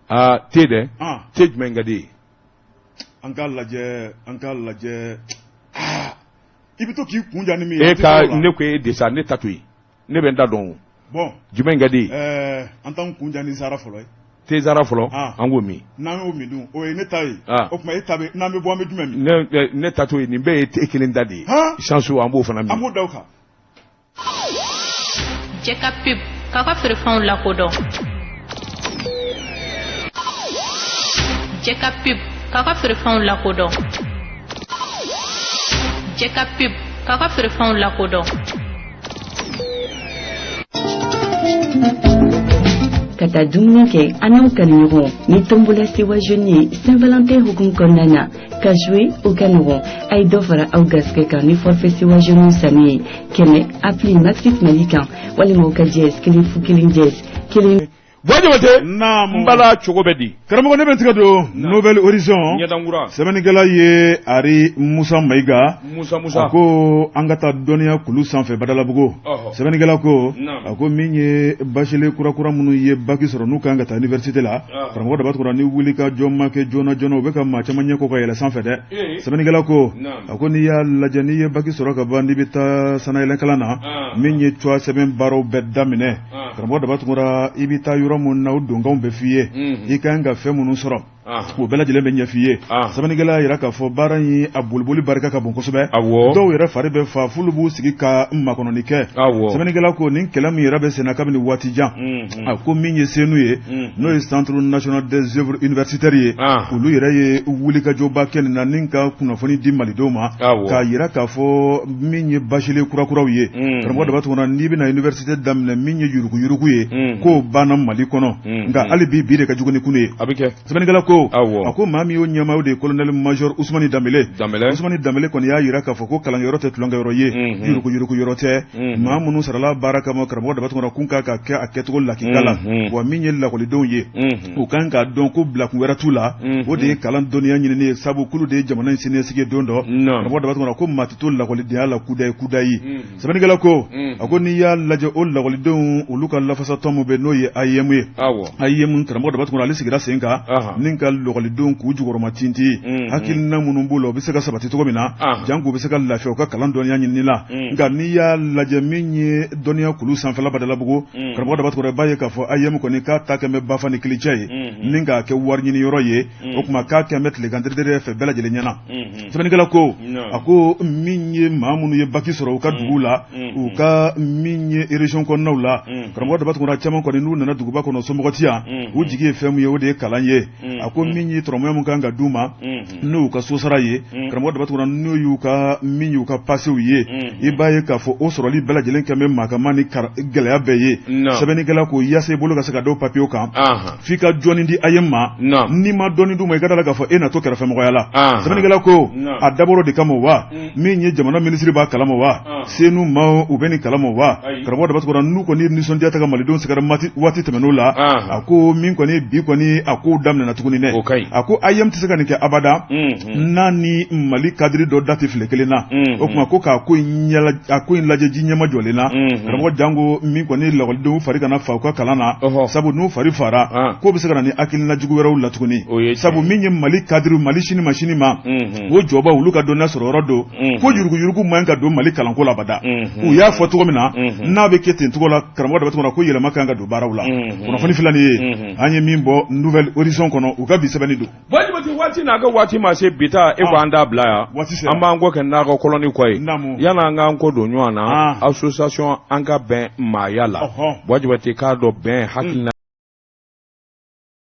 Aa te dɛ, te jumɛn ka di ye? An k'a lajɛ, an k'a lajɛ. I bɛ to k'i kun ja ni min ye. E ka ne ko e de sa, ne ta to yen, ne bɛ n ta dɔn o. Bon, jumɛn ka di ye? An t'an kun ja ni zara fɔlɔ ye. Te zara fɔlɔ, an k'o min. N'an y'o min dun, o ye ne ta ye. O tuma e ta bɛ, n'an bɛ bɔ, an bɛ jumɛn min? Ne ta to yen, nin bɛɛ ye te kelen ta de ye. Chance, an b'o fana min. An b'o da o kan. Cɛ ka pub k'a ka feerefɛnw lakodɔn. Cɛ ka pub k'a ka feerefɛnw lakodɔn. Cɛ ka pub k'a ka feerefɛnw lakodɔn. Ka taa dumuni kɛ an n'aw kanuɲɔgɔn ni tombola sewa jeune ye Saint Valentin hukumu kɔnɔna na, ka jouer o ka nɔgɔn. A ye dɔ fara aw garisɛgɛ kan ni forfait sewa jeune sanni ye 100 appli Maxit Mali kan walima aw ka dièse 1 0 1 dièse 1. Buwa Jabate, n bala cogo bɛ di? Karamɔgɔ, ne bɛ n tigɛ don Nouvel Horizon. Ɲɛdankura. Sɛbɛnnikɛla ye Ari Musa Mayiga. Musa Musa. A ko an ka taa dɔnniya kulu sanfɛ Badalabugu. Sɛbɛnnikɛla ko, a ko min ye bachelier kurakura minnu ye baki sɔrɔ n'u kan ka taa université la, karamɔgɔ Daba Tunkara, ni wuli ka jɔ ma kɛ joona joona, u bɛ ka maa caman ɲɛ ko ka yɛlɛ sanfɛ dɛ. Sɛbɛnnikɛla ko, a ko n'i y'a lajɛ, n'i ye baki sɔrɔ ka ban, n'i bɛ taa sanayɛlɛkalan na, min ye CHOA sɛbɛn baaraw bɛɛ daminɛ, karamɔgɔ Daba Tunkara, i bɛ taa yɔrɔ min na, o donkanw bɛ f'i ye, i ka kan ka fɛn minnu sɔrɔ, o bɛɛ lajɛlen bɛ ɲɛf'i ye. Sɛbɛnnikɛla y'a jira k'a fɔ baara in a boliboli barika ka bon kosɛbɛ. Dɔw yɛrɛ fari bɛ fa f'olu b'u sigi ka makɔnɔni kɛ. Sɛbɛnnikɛla ko nin kɛlɛ min yɛrɛ bɛ senna kabini waati jan, a ko min ye CNU ye, n'o ye Centre national des œuvres universitaires ye, olu yɛrɛ ye wulikajɔba kɛ nin na ni ka kunnafoni di malidenw ma, k'a jira k'a fɔ min ye bachelier kurakuraw ye, karamɔgɔ Daba Tunkara, n'i bɛna université daminɛ, min ye yuruguyurugu ye, k'o banna Mali kɔnɔ, nka hali bi, bi de ka jugu ni kunu ye. A bɛ kɛ. Sɛbɛnnikɛla ko, a ko maa min y'o ɲɛmaa, o de ye colonel major Usumani Danbele. Usumani Danbele kɔni y'a jira k'a fɔ ko kalankɛyɔrɔ tɛ tulonkɛyɔrɔ ye, yuruguyurugu yɔrɔ tɛ. Maa minnu sarala baara kama, karamɔgɔ Daba Tunkara, kun kan ka kɛ a kɛcogo lakika la. Wa min ye lakɔlidenw ye, u kan k'a dɔn ko bilakun wɛrɛ t'u la, o de ye kalan dɔnniya ɲinini ye, sabu k'olu de ye jamana in siniɲɛsigi ye don dɔ. Karamɔgɔ Daba Tunkara ko maa tɛ to lakɔlidenya la kudayi kudayi. Sɛbɛnnikɛla ko, a ko n'i y'a lajɛ, o lakɔlidenw olu ka lafasatɔn min bɛ, n'o ye AEEM ye, AEEM, karamɔgɔ Daba Tunkara, ale sigira sen kan ni ka lakɔlidenw k'u jukɔrɔma tintin, hakilina minnu b'u la, o bɛ se ka sabati cogo min na, janko u bɛ se ka lafiya u ka kalan dɔnniya ɲinini la. Nka n'i y'a lajɛ, min ye dɔnniya kulu sanfɛla Badalabugu, karamɔgɔ Daba Tunkara, i b'a ye k'a fɔ AEEM kɔni k'a ta kɛn bɛ bafa ni kilicɛ ye ni k'a kɛ wari ɲini yɔrɔ ye. O tuma k'a kɛn bɛ tilegan teretere fɛ bɛɛ lajɛlen ɲɛna. Sɛbɛnnikɛla ko, a ko min ye maa minnu ye baki sɔrɔ u ka dugu la, u ka min ye région kɔnɔnaw la, karamɔgɔ Daba Tunkara, caman kɔni n'u nana duguba kɔnɔ, somɔgɔ tɛ yan, u jigi ye fɛn min ye, o de ye kalan ye. A ko min ye tɔrɔmɔya min kan ka d'u ma, n'o y'u ka sosara ye, karamɔgɔ Daba Tunkara, n'o y'u ka min y'u ka pasew ye, i b'a ye k'a fɔ o sɔrɔli bɛɛ lajɛlen kɛn bɛ makama ni gɛlɛya bɛɛ ye. Sɛbɛnnikɛla ko yaasa i bolo ka se ka da o papiyew kan, f'i ka dɔɔnin di AEEM ma. N'i ma dɔɔnin d'u ma, i ka da la k'a fɔ e na to kɛrɛfɛmɔgɔya la. Sɛbɛnnikɛla ko a dabɔr'o de kama wa min ye jamana minisiri b'a kalama wa CNU maaw u bɛ nin kalama wa? Karamɔgɔ Daba Tunkara, n'u kɔni nisɔndiya ta ka malidenw sɛgɛrɛ waati tɛmɛn'o la, a ko min kɔni bi kɔni a kow daminɛna tuguni. dɛ. O ka ɲi. A ko AEEM tɛ se ka nin kɛ abada Mhm. n'a ni Mali kadiri dɔ da tɛ file kelen na. Mhm. O tuma ko k'a ko in ɲɛla a ko in lajɛ ji ɲɛmajɔlen na. Mhm. Karamɔgɔ janko min kɔni lakɔlidenw fari kana fa u ka kalan na. Ɔhɔ. Sabu n'u fari fara Ah. k'o bɛ se ka na ni hakilina jugu wɛrɛw la tuguni. O ye tiɲɛ Sabu ye. min ye Mali kadiri Mali sini ma sini ma. Mhm. O jɔba olu ka dɔnniya sɔrɔ yɔrɔ don. Mhm. Ko yuruguyurugu man ka don Mali kalanko la abada. Mhm. U y'a fɔ cogo min na Mhm. n'a bɛ kɛ ten cogo la karamɔgɔ Daba Tunkara ko yɛlɛma kan ka don baaraw la. Mhm. Kunnafoni filɛ nin ye Mhm. an ye min bɔ Nouvel Horizon kɔnɔ u ka bi sɛbɛnni don. Buwa Jabate waati n'a ka waati ma se bi ta e ko an t'a bila yan Waati sera. an b'an kɔ kɛ nakɔ kɔlɔni kɔ ye Naamu. yan'an k'an kɔ don ɲɔgɔn na Ah. association an ka bɛn maaya la Ɔhɔ. Buwa Jabate k'a dɔn bɛn hakilina